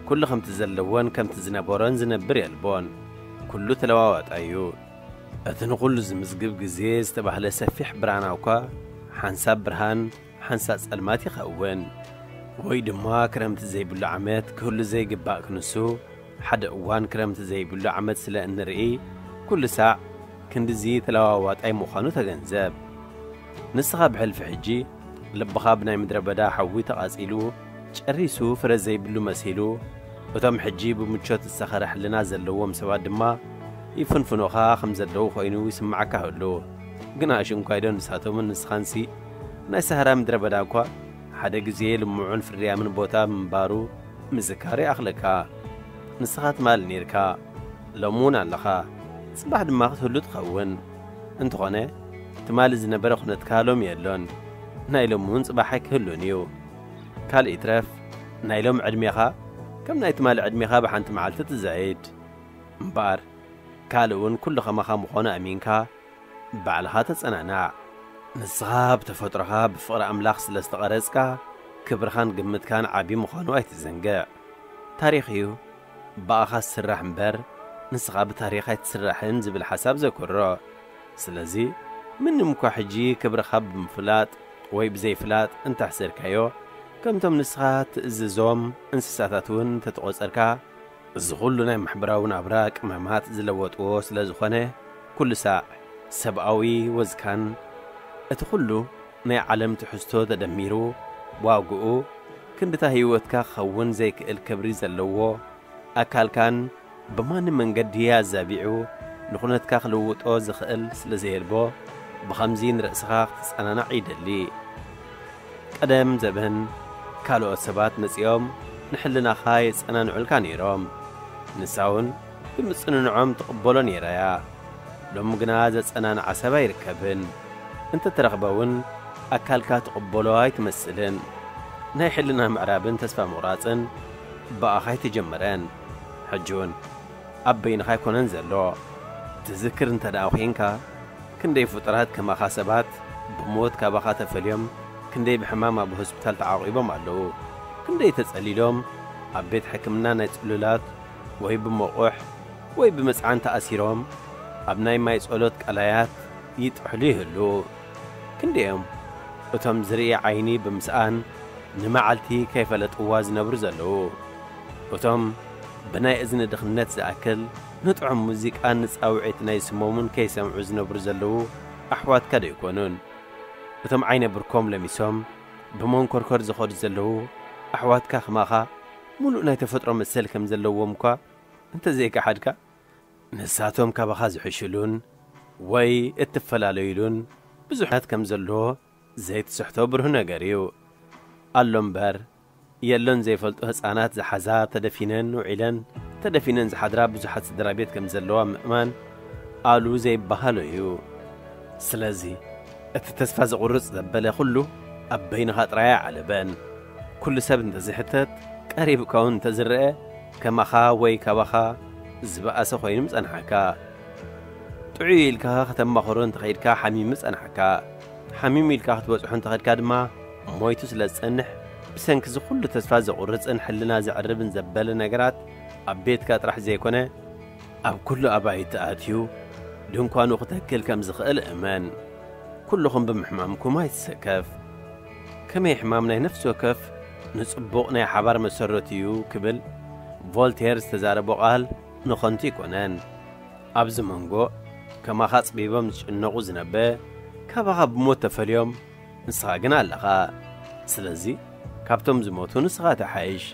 ኩሉ ከምቲ ዘለዎን ከምቲ ዝነበሮን ዝነብር የልቦን። ኩሉ ተለዋዋጣይ እዩ። እቲ ንኹሉ ዝምዝግብ ግዜ ዝተባህለ ሰፊሕ ብራና እኳ ሓንሳብ ብርሃን ሓንሳብ ጸልማት ይኸውን። ወይ ድማ ክረምቲ ዘይብሉ ዓመት ክህሉ ዘይግባእ ክንሱ፣ ሓደ እዋን ክረምቲ ዘይብሉ ዓመት ስለ እንርኢ፣ ኩሉ ሳዕ ክንድዚ ተለዋዋጣይ ምዃኑ ተገንዘብ። ንስኻ ብሕልፊ ሕጂ ልብኻ ብናይ ምድረ በዳ ሓዊ ተቓጺሉ፣ ጨሪሱ ፍረ ዘይብሉ መሲሉ፣ እቶም ሕጂ ብምቾት ዝሰኸረ ሕልና ዘለዎም ሰባት ድማ ይፍንፍኑኻ ከም ዘለዉ ኮይኑ ይስምዓካ ህሉ። ግን ኣሽንኳይዶ ንሳቶምን ንስኻንሲ ናይ ሰሃራ ምድረ በዳ እኳ ሓደ ግዜ ልሙዕን ፍርያምን ቦታ ምንባሩ ምዝካር ይኣኽለካ። ንስኻ ትማል ነይርካ፣ ሎሚ እውን ኣለኻ፣ ጽባሕ ድማ ክትህሉ ትኸውን። እንተኾነ፣ ትማሊ ዝነበረ ኩነትካ ሎሚ የሎን፣ ናይ ሎሚ እውን ጽባሕ ኣይክህሉን እዩ። ካልእ ይትረፍ፣ ናይ ሎሚ ዕድሜኻ ከም ናይ ትማሊ ዕድሜኻ ብሓንቲ መዓልቲ ትዛይድ። እምበኣር፣ ካልእ እውን ኩሉ ኸማኻ ምዃኑ ኣሚንካ፣ ባዕልኻ ተጸናናዕ። ንስኻ ብተፈጥሮኻ ብፍቕሪ ኣምላኽ ስለ ዝተቐረጽካ፣ ክብርኻን ግምትካን ዓቢ ምዃኑ ኣይትዘንግዕ። ታሪኽ እዩ ብኣኻ ዝስራሕ እምበር፣ ንስኻ ብታሪኽ ኣይትስራሕን ዝብል ሓሳብ ዘኩርዖ። ስለዚ፣ ምንም እኳ ሕጂ ክብርኻ ብምፍላጥ ወይ ብዘይፍላጥ እንተሕሲርካዮ፣ ከምቶም ንስኻ ትእዝዞም እንስሳታት እውን እንተተቖጸርካ፣ እዚ ኹሉ ናይ ማሕበራዊ ናብራ ቅመማት ዝለወጥዎ ስለ ዝኾነ፣ ኩሉ ሳዕ ሰብኣዊ ወዝካን እቲ ኹሉ ናይ ዓለም ትሕዝቶ ተደሚሩ፣ ዋግኡ ክንድታ ህይወትካ ክኸውን ዘይክእል ክብሪ ዘለዎ ኣካልካን ብማንም መንገዲ ኣዛቢዑ ንኹነትካ ክልውጦ ዝኽእል ስለ ዘየልቦ፣ ብኸምዚ ንርእስኻ ክትጸናናዕ ይደሊ። ቀደም ዘበን ካልኦት ሰባት መጺኦም ንሕልናኻ የጸናንዑልካ ነይሮም። ንሳ እውን ብምጽንንዖም ትቕበሎ ነይራ እያ። ሎሚ ግና ዘጸናንዓ ሰብ ኣይርከብን። እንተተረኽበ እውን ኣካልካ ትቕበሎ ኣይትመስልን። ናይ ሕልና ምዕራብን ተስፋ ምቑራጽን ብኣኻ ኣይተጀመረን። ሕጂ እውን ኣብ በይንኻ ኣይኮነን ዘሎ። ትዝክር እንተ ደኣ ኾይንካ፣ ክንደይ ፍጡራት ከማኻ ሰባት ብሞት ካባኻ ተፈልዮም፣ ክንደይ ብሕማም ኣብ ሆስፒታል ተዓቑቦም ኣለዉ። ክንደይ ተጸሊሎም ኣብ ቤት ሕክምና ናይ ጽሉላት ወይ ብመቑሕ ወይ ብመጽዓን ተኣሲሮም ኣብ ናይ ማይ ጸሎት ቀላያት ይጥሕሉ ይህሉ። ክንደዮም እቶም ዝርኢ ዓይኒ ብምስኣን ንመዓልቲ ከይፈለጥዋ ዝነብሩ ዘለዉ። እቶም ብናይ እዝኒ ድኽነት ዝኣክል ንጥዑም ሙዚቃን ንጻውዒት ናይ ስሞምን ከይሰምዑ ዝነብሩ ዘለዉ ኣሕዋትካ ዶ ኣይኮኑን? እቶም ዓይነ ብርኮም ለሚሶም ብመንኮርኮር ዝኸዱ ዘለዉ ኣሕዋትካ ከማኻ ምሉእ ናይ ተፈጥሮ መሰል ከም ዘለዎም እኳ እንተዘይከሓድካ፣ ንሳቶም ካባኻ ዝሕሽሉን ወይ እትፈላለዩሉን ብዙሓት ከም ዘለዎ ዘይትስሕቶ ብሩህ ነገር እዩ። ኣሎ እምበር፣ የሎን ዘይፈልጡ ህፃናት ዝሓዛ ተደፊነን ውዒለን፣ ተደፊነን ዝሓድራ ብዙሓት ስድራ ቤት ከም ዘለዋ ምእማን ኣሉ ዘይበሃሎ እዩ። ስለዚ፣ እቲ ተስፋ ዘቑርጽ ዘበለ ኩሉ ኣብ በይንኻ ጥራይ ኣይዓለበን። ኩሉ ሰብ እንተዝሕተት፣ ቀሪብካ እውን እንተዝረአ፣ ከማኻ ወይ ካባኻ ዝበኣሰ ኮይኑ ምጸንሓካ። ጥዑይ ኢልካ ከተማኽሮ እንተኸይድካ ሓሚሙ ጸንሓካ። ሓሚሙ ኢልካ ክትበጽሖ እንተኸድካ ድማ ሞይቱ ስለ ዝጸንሕ፣ ብሰንኪ እዚ ኩሉ ተስፋ ዘቑርጽን ሕልና ዘዕርብን ዘበለ ነገራት ኣብ ቤትካ ጥራሕ ዘይኮነ፣ ኣብ ኩሉ ኣባይቲ ኣትዩ ድንኳኑ ክተክል ከም ዝኽእል እመን። ኩልኹም ብምሕማምኩም ኣይትሰከፍ። ከመይ ሕማም ናይ ነፍሲ ወከፍ ንጽቡቕ ናይ ሓባር መሰረት እዩ ክብል ቮልቴር ዝተዛረቦ ቃል ንኸንቱ ኣይኮነን። ኣብዚ መንጎ ከማኻ ጽቢቦም ዝጭነቑ ዝነበ፣ ካባኻ ብሞት ተፈልዮም፣ ንስኻ ግን ኣለኻ። ስለዚ ካብቶም ዝሞቱ ንስኻ ትሓይሽ።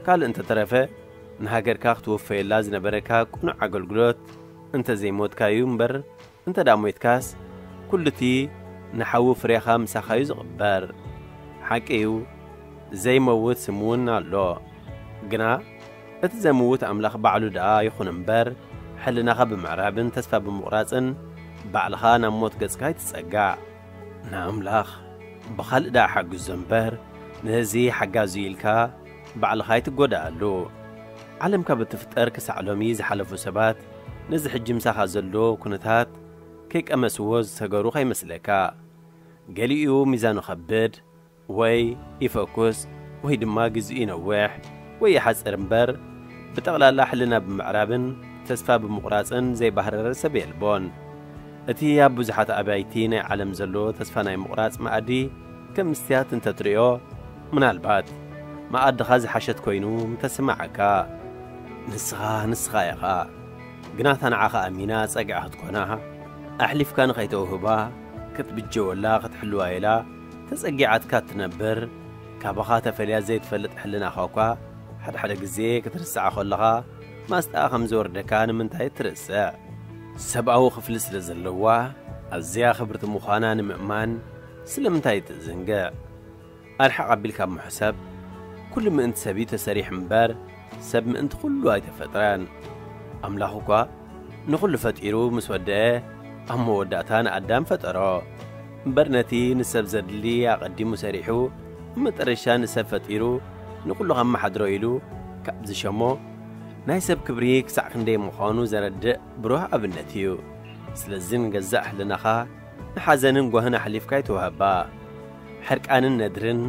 ካልእ እንተተረፈ ንሃገርካ ክትወፈየላ ዝነበረካ ቅኑዕ ኣገልግሎት እንተዘይሞትካዩ እምበር፣ እንተ ደኣ ሞይትካስ፣ ኩሉ እቲ ንሓዊ ፍሬኻ ምሳኻዩ ዝቕበር። ሓቂ እዩ፣ ዘይመውት ስም እውን ኣሎ። ግና እቲ ዘምውት ኣምላኽ ባዕሉ ደኣ ይኹን እምበር፣ ሕልናኻ ብምዕራብን ተስፋ ብምቑራጽን ባዕልኻ ናብ ሞት ገጽካ ኣይትጸጋዕ። ንኣምላኽ ብኻልእ ደኣ ሓግዞ እምበር፣ ነዚ ሓጋዚ ኢልካ ባዕልኻ ኣይትጎድኣሉ። ዓለም ካብ እትፍጠር ክሳዕ ሎሚ ዝሓለፉ ሰባት፣ ነዚ ሕጂ ምሳኻ ዘሎ ኩነታት ከይቀመስዎ ዝሰገሩ ከይመስለካ። ገሊኡ ሚዛኑ ከብድ፣ ወይ ይፈኩስ፣ ወይ ድማ ግዜኡ ይነውሕ፣ ወይ ይሓጽር እምበር፣ ብጠቕላላ ሕልና ብምዕራብን ተስፋ ብምቑራጽን ዘይባህረረ ሰብ የልቦን። እቲ ኣብ ብዙሓት ኣባይቲ ናይ ዓለም ዘሎ ተስፋ ናይ ምቑራጽ መኣዲ ከም ምስትያት እንተ ትርእዮ፣ ምናልባት መኣድኻ ዝሓሸት ኮይኑ ምተሰማዓካ። ንስኻ፣ ንስኻ ኢኻ። ግና እታ ንዓኻ ኣሚና ጸግዒ ክትኮና፣ ኣሕሊፍካ ንኸይተውህባ፣ ክትብጀወላ፣ ክትሕልዋ ኢላ ተጸጊዓትካ እትነብር፣ ካባኻ ተፈልያ ዘይትፈልጥ ሕልናኻ እኳ፣ ሓደ ሓደ ግዜ ክትርስዓ ከለኻ፣ ማስጣ ከም ዝወርደካ ንምንታይ ትርስዕ? ሰብኣዊ ክፍሊ ስለ ዘለዋ፣ ኣዝያ ክብርቲ ምዃና ንምእማን ስለምንታይ ትዝንግዕ? ኣርሕቕ ኣቢልካ ምሕሰብ፣ ኩሉ ምእንቲ ሰብ እዩ ተሰሪሑ እምበር፣ ሰብ ምእንቲ ኩሉ ኣይተፈጥረን። ኣምላኽ እኳ ንኹሉ ፈጢሩ ምስ ወደአ፣ ኣብ መወዳእታ ንኣዳም ፈጠሮ። እምበር ነቲ ንሰብ ዘድሊ ኣቐዲሙ ሰሪሑ፣ ኣብ መጠረሻ ንሰብ ፈጢሩ፣ ንኹሉ ከመሓድሮ ኢሉ ካብ ዝሸሞ፣ ናይ ሰብ ክብሪ ክሳዕ ክንደይ ምዃኑ ዘረድእ ብሩህ ኣብነት እዩ። ስለዚ ንገዛእ ሕልናኻ ንሓዘንን ጓህን ኣሕሊፍካ ኣይትውሃባ። ሕርቃንን ነድርን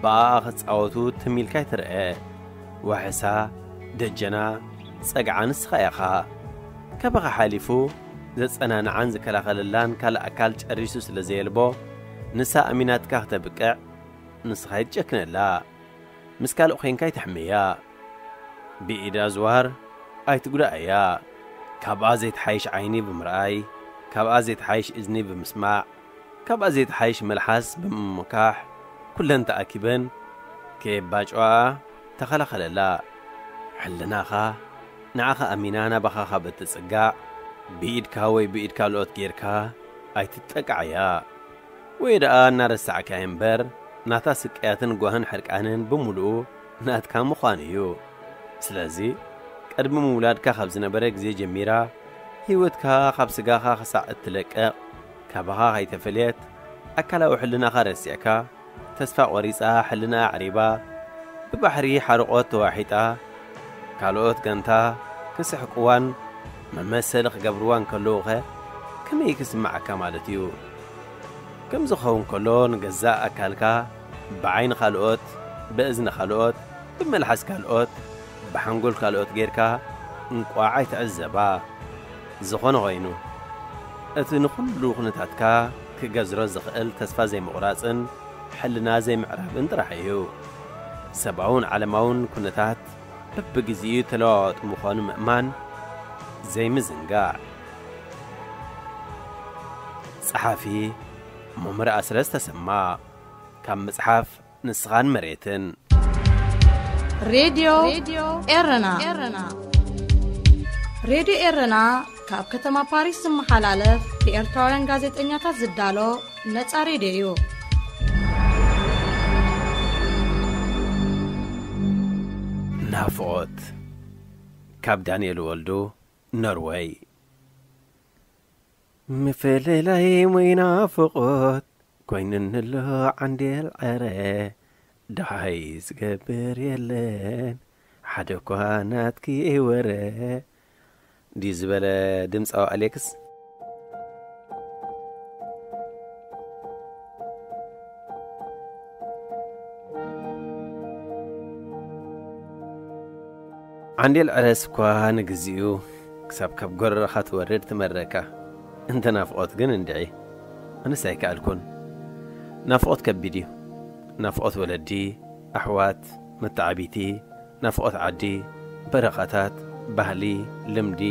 ብኣኣ ክጻወቱ ትም ኢልካ ኣይትርአ። ዋሕሳ፣ ደጀና፣ ጸግዓ ንስኻ ኢኻ። ካባኻ ሓሊፉ ዘጸናንዓን ዝከላኸለላን ካልእ ኣካል ጨሪሱ ስለ ዘየልቦ፣ ንሳ ኣሚናትካ ክተብቅዕ፣ ንስኻ ኣይትጨክነላ። ምስ ካልእ ኾይንካ ኣይትሕመያ። ብኢድ ኣዝዋር ኣይትጉዳእያ። ካብኣ ዘይትሓይሽ ዓይኒ ብምርኣይ፣ ካብኣ ዘይትሓይሽ እዝኒ ብምስማዕ፣ ካብኣ ዘይትሓይሽ መልሓስ ብምምካሕ፣ ኩለን ተኣኪበን ከየባጭዋ ተኸላኸለላ። ሕልናኻ ንዓኻ ኣሚና ናባኻ ካብ እትጽጋዕ፣ ብኢድካ ወይ ብኢድ ካልኦት ጌርካ ኣይትጠቃዕያ። ወይ ደኣ እናረሳዕካዮ እምበር፣ ናታ ስቅያትን ጓህን ሕርቃንን ብምሉኡ ናትካ ምዃን እዩ። ስለዚ፣ ቅድሚ ምውላድካ ካብ ዝነበረ ግዜ ጀሚራ፣ ህይወትካ ካብ ስጋኻ ክሳዕ እትለቅቕ፣ ካባኻ ከይተፈልየት፣ ኣካላዊ ሕልናኻ ረሲዕካ፣ ተስፋ ቆሪጻ፣ ሕልናኣ ኣዕሪባ፣ ብባሕሪ ሓርቆት ተዋሒጣ፣ ካልኦት ጋንታ ክስሕቅዋን መመሰሊ ክገብርዋን ከለዉኸ ከመይ ክስምዓካ ማለት እዩ? ከምዚ ክኸውን ከሎ ንገዛእ ኣካልካ ብዓይኒ ካልኦት፣ ብእዝኒ ካልኦት፣ ብመልሓስ ካልኦት፣ ብሓንጎል ካልኦት ጌርካ እንቋዕ ኣይትዕዘባ። ዝኾነ ኾይኑ፣ እቲ ንኹሉ ኩነታትካ ክገዝሮ ዝኽእል ተስፋ ዘይምቑራጽን ሕልና ዘይምዕራብን ጥራሕ እዩ። ሰብኣውን ዓለማውን ኩነታት በብግዜኡ ተለዋዋጢ ምዃኑ ምእማን ዘይምዝንጋዕ። ጸሓፊ መምህር ኣስረስ ተሰማ፣ ካብ መጽሓፍ ንስኻን መሬትን። ሬድዮ ኤረና። ሬድዮ ኤረና ካብ ከተማ ፓሪስ ዝመሓላለፍ ብኤርትራውያን ጋዜጠኛታት ዝዳሎ ነጻ ሬድዮ እዩ። ናፍቖት፣ ካብ ዳንኤል ወልዱ፣ ኖርወይ። ምፍልላይ ወይ ናፍቖት ኮይኑኒ ኣሎ ዓንዴል ዕረ፣ ደሃይ ዝገብር የለን ሓደ እኳ ናትኪ ወረ። ድዩ ዝበለ ድምፃዊ ኣሌክስ? ዓንዴል ዕረስ እኳ ንግዚኡ ክሳብ ካብ ጎረረኻ ትወርድ ትመረካ። እንተ ናፍቖት ግን እንድዒ። ኣነስ ኣይከኣልኩን። ናፍቖት ከቢድ እዩ። ናፍቖት ወለዲ፣ ኣሕዋት፣ መተዓቢቲ፣ ናፍቖት ዓዲ፣ በረኻታት፣ ባህሊ፣ ልምዲ፣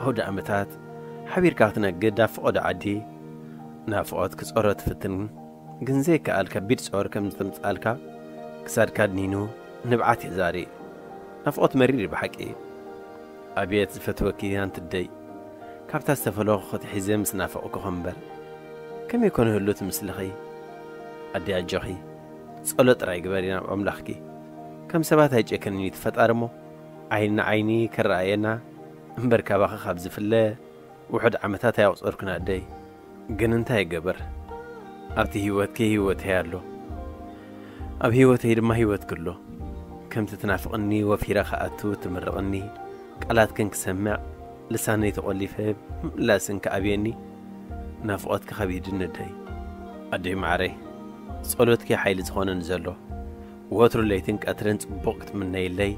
ኣውደ ኣመታት፣ ሓቢርካ ክትነግድ ኣብ ፍቖዶ ዓዲ። ናፍቖት ክጾሮ ትፍትን ግን ዘይከኣል ከቢድ ጾር ከም ዝተምጻልካ ክሳድካ ድኒኑ ንብዓት የዛሪ። ናፍቖት መሪር እዩ ብሓቂ። ኣብየት ዝፈትወኪ ኣንትደይ፣ ካብታ ዝተፈለኹ ክትሒዘ ምስ ናፈቕኩ እምበር። ከመይ ኮነ ህሉ ትምስልኺ? ኣደይ ኣጆኺ፣ ጸሎት ጥራይ ግበሪ ናብ ኣምላኽኪ። ከም ሰባት ኣይጨክንን እዩ እቲ ፈጣሪ እሞ፣ ዓይኒ ንዓይኒ ከረኣየና እምበር ካባኺ ካብ ዝፍለ ውሑድ ዓመታት ኣየቑጸርኩን ኣደይ። ግን እንታይ ይገበር፣ ኣብቲ ህይወትኪ ህይወተይ ኣሎ፣ ኣብ ህይወተይ ድማ ህይወትኪ ኣሎ። ከምቲ ትናፍቕኒ ወፊረ ክኣቱ ትምርቕኒ፣ ቃላትክን ክሰምዕ ልሳነይ ተቖሊፈ ምምላስን ክኣብየኒ ናፍቖትኪ ከቢድኒ ኣደይ። ኣደይ መዓረይ፣ ጸሎትኪ ሓይሊ ዝኾነኒ ዘሎ፣ ወትሩ ለይትን ቀትርን ጽቡቕ ክትምነይለይ፣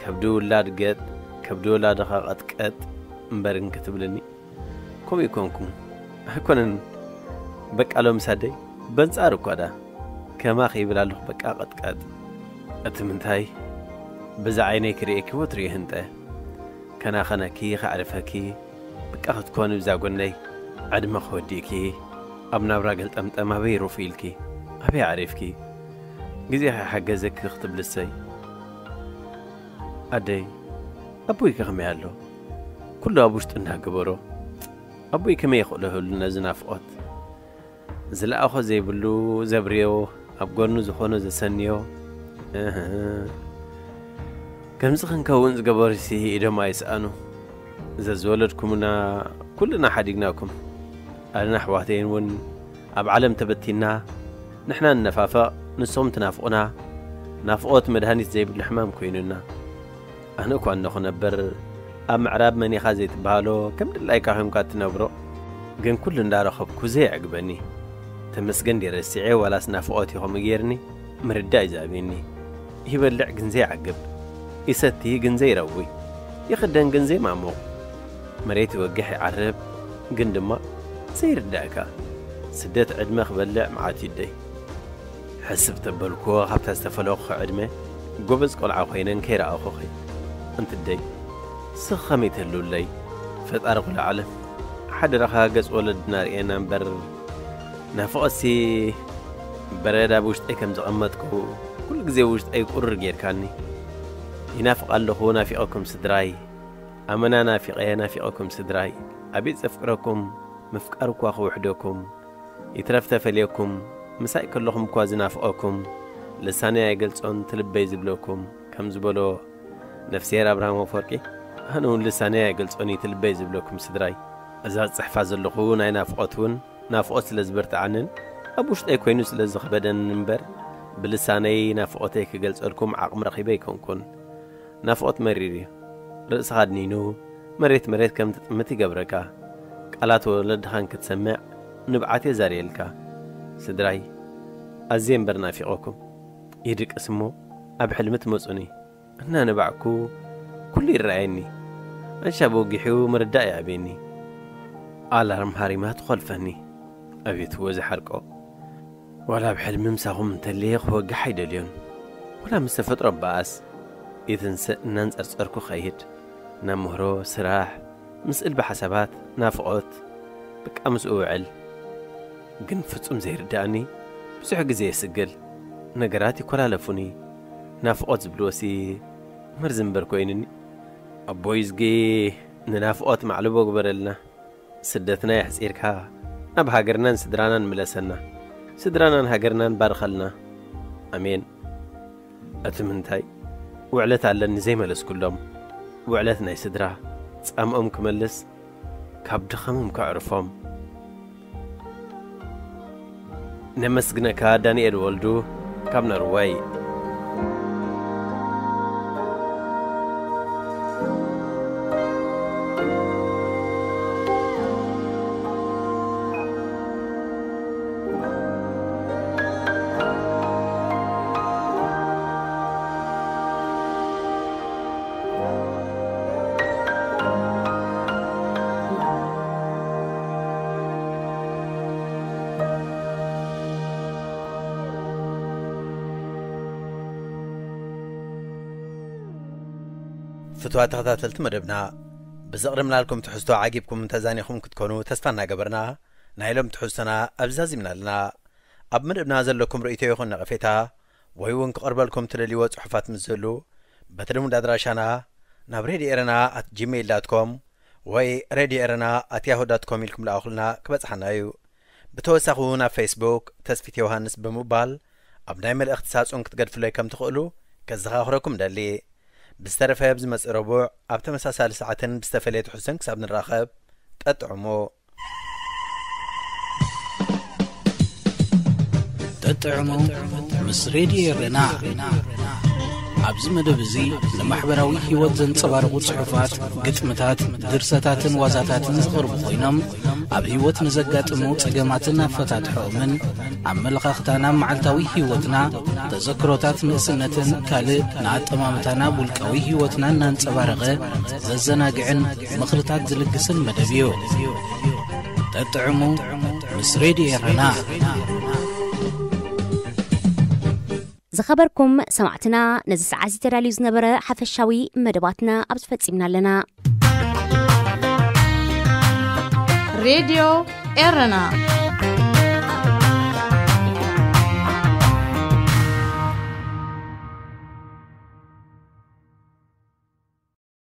ከብዲ ውላድ ገጥ ከብዲ ወላድኻ ቀጥቀጥ እምበር እንክትብልኒ፣ ከምኡ ይኮንኩም። ኣይኮነን በቃ ሎምስ ኣደይ በንጻር እኳ ዳ ከማኺ ይብል ኣለኹ በቃ ቀጥቀጥ። እቲ ምንታይ፣ በዛ ዓይነይ ክርእየኪ ወትሩ ይህንጠ። ከናኸነኪ፣ ከዕርፈኪ፣ በቃ ክትኮኒ ብዛ ጎነይ። ዕድመ ክወዲእኪ፣ ኣብ ናብራ ገልጠምጠም ኣበይ ሩፍ ኢልኪ፣ ኣበይ ዓሪፍኪ፣ ግዜ ከይሓገዘኪ ክትብልሰይ። ኣደይ፣ ኣቦይ ከ ከመይ ኣሎ? ኩሉ ኣብ ውሽጡ እንዳገበሮ፣ ኣቦይ ከመይ ይኽእሎ ህሉ ነዚ ናፍቖት? ዝለኣኾ ዘይብሉ ዘብርዮ፣ ኣብ ጎኑ ዝኾኖ ዘሰንዮ። እህ። ከምዚ ክንከውን ዝገበሩሲ ኢዶም ኣይስኣኑ። ዘዝወለድኩምና ኩልና ሓዲግናኩም። ኣነን ኣሕዋተይን እውን ኣብ ዓለም ተበቲና፣ ንሕና ንነፋፈቕ፣ ንስኹም ትናፍቑና። ናፍቖት መድሃኒት ዘይብሉ ሕማም ኮይኑና። ኣነ እኳ እንዶ ክነብር ኣብ ምዕራብ መን ኢኻ ዘይትበሃሎ፣ ከም ድላይካ ኮይንካ እትነብሮ። ግን ኩሉ እንዳረኸብኩ ዘየዕግበኒ። ተመስገን ድየ ረሲዐ ዋላስ ናፍቖት እዩ ከምኡ ገይርኒ? ምርዳእ እዩ ዝኣብየኒ። ይበልዕ ግን ዘይዓግብ፣ ይሰቲ ግን ዘይረውይ፣ ይኽደን ግን ዘይማሙቕ። መሬት ይወግሕ ይዓርብ ግን ድማ ዘይርዳእካ። ስደት ዕድመ ክበልዕ መዓት ይደይ። ሕስብ ተበልኩዎ፣ ካብታ ዝተፈለኹ ዕድመ ጎበዝ ቆልዓ ኮይነን ከይረኣኹኺ። እንትደይ ስኽ ከመይ ተልውለይ? ፈጣሪ ኩሉ ዓለም ሓደራኻ ገጽ ወለድና ርእየና እምበር፣ ናፍቖትሲ በረድ ኣብ ውሽጠይ ከም ዘቐመጥኩ ኩሉ ግዜ ውሽጠይ ቁርር ጌርካኒ። ይናፍቕ ኣለኹ ናፊቐኩም ስድራይ። ኣመና ናፊቐ ናፊቐኩም ስድራይ። ኣቤት ዘፍቅረኩም፣ ምፍቃር እኳ ክውሕደኩም። ይትረፍ ተፈልየኩም፣ ምሳይ ከለኹም እኳ ዝናፍቐኩም። ልሳነይ ኣይገልጾን ትልበይ ዝብለኩም፣ ከም ዝበሎ ነፍስሄር ኣብርሃም ኣፈወርቂ፣ ኣነ እውን ልሳነይ ኣይገልጾን እዩ ትልበይ ዝብለኩም ስድራይ። እዛ ዝጽሕፋ ዘለኹ ናይ ናፍቖት እውን ናፍቖት ስለ ዝበርትዓንን ኣብ ውሽጠይ ኮይኑ ስለ ዝኸበደንን እምበር፣ ብልሳነይ ናፍቖተይ ክገልጸልኩም ዓቕሚ ረኺበ ኣይኮንኩን። ናፍቖት መሪር እዩ። ርእስኻ ኣድኒኑ መሬት መሬት ከም ትጥምት ይገብረካ። ቃላት ወለድኻን ክትሰምዕ ንብዓት የዛርየልካ። ስድራይ፣ ኣዝየ እምበር ናፊቐኩም። ይድቅስ እሞ ኣብ ሕልሚ ትመጹኒ። እናነባዕኩ ኩሉ ይረኣየኒ። ኣንሻብ ወጊሑ ምርዳእ ይኣብየኒ። ኣላርም ሃሪማ ትኾልፈኒ። ኣቤት ወዚ ሓርቆ። ዋላ ኣብ ሕልሚ ምሳኹም እንተልየ ክወግሕ ኣይደልዮን። ዋላ ምስ ተፈጥሮ በኣስ ይትንስእ እናንጸርጸርኩ ኸይድ። ናብ ምህሮ፣ ስራሕ፣ ምስ እልቢ ሓሳባት፣ ናፍቖት፣ በቃ ምስኡ ውዕል። ግን ፍጹም ዘይርድኣኒ ብዙሕ ግዜ የስግል። ነገራት ይኮላለፉኒ። ናፍቖት ዝብልዎሲ መርዚ እምበር ኮይኑኒ። ኣቦይ እዝጊ ንናፍቖት ማዕልቦ ግበረልና። ስደትና የሕጺርካ ናብ ሃገርናን ስድራናን ምለሰና። ስድራናን ሃገርናን ባርኸልና። ኣሜን። እቲ ምንታይ ውዕለት ኣለኒ ዘይመለስኩሎም? ውዕለት ናይ ስድራ፣ ጻምኦም ክመልስ፣ ካብ ድኻሞም ከዕርፎም። ነመስግነካ ዳንኤል ወልዱ ካብ ኖርወይ። ፍትዋ ተኸታተልቲ መደብና፣ ብዘቕረብናልኩም ትሕዝቶ ዓጊብኩም ተዛኒኹም ክትኮኑ ተስፋ እናገበርና፣ ናይ ሎም ትሕዝቶና ኣብዛዚምና ኣለና። ኣብ መደብና ዘለኩም ርእይቶ ይኹን ነቐፌታ፣ ወይ እውን ክቐርበልኩም ትደልይዎ ጽሑፋት ምስ ዝህሉ፣ በቲ ልሙድ ኣድራሻና ናብ ሬድዮ ኤረና ኣት ጂሜይል ዳት ኮም ወይ ሬድዮ ኤረና ኣት ያሁ ዳት ኮም ኢልኩም ልኣኹልና ክበጽሓና እዩ። ብተወሳኺ እውን ኣብ ፌስቡክ ተስፊት ዮሃንስ ብምባል ኣብ ናይ መልእኽቲ ሳጹን ክትገድፍለይ ከም ትኽእሉ ከዘኻኽረኩም ደሊ። ብዝተረፈ ኣብ ዝመጽእ ረቡዕ ኣብ ተመሳሳሊ ሰዓትን ብዝተፈለየ ትሕዝቶን ክሳብ ንራኸብ፣ ጠጥዕሙ። ጠጥዕሙ ምስ ሬድዮ ኤረና። ኣብዚ መደብ እዚ ንማሕበራዊ ህይወት ዘንጸባርቑ ጽሑፋት፣ ግጥምታት፣ ድርሰታትን ዋዛታትን ዝቐርቡ ኮይኖም፣ ኣብ ህይወት ንዘጋጥሙ ጸገማትን ኣፈታትሖኦምን፣ ኣመለኻኽታና ኣብ መዓልታዊ ህይወትና፣ ተዘክሮታት ንእስነትን ካልእ ንኣጠማምታና ኣብ ውልቃዊ ህይወትና እናንጸባረቐ ዘዘናግዕን ምኽርታት ዝልግስን መደብ እዩ። ጠጥዕሙ ምስ ሬድዮ ኤረና። ዝኸበርኩም ሰማዕትና፣ ነዚ ሰዓት እዚ ተዳልዩ ዝነበረ ሓፈሻዊ መደባትና ኣብዚ ፈጺምና ኣለና። ሬድዮ ኤረና።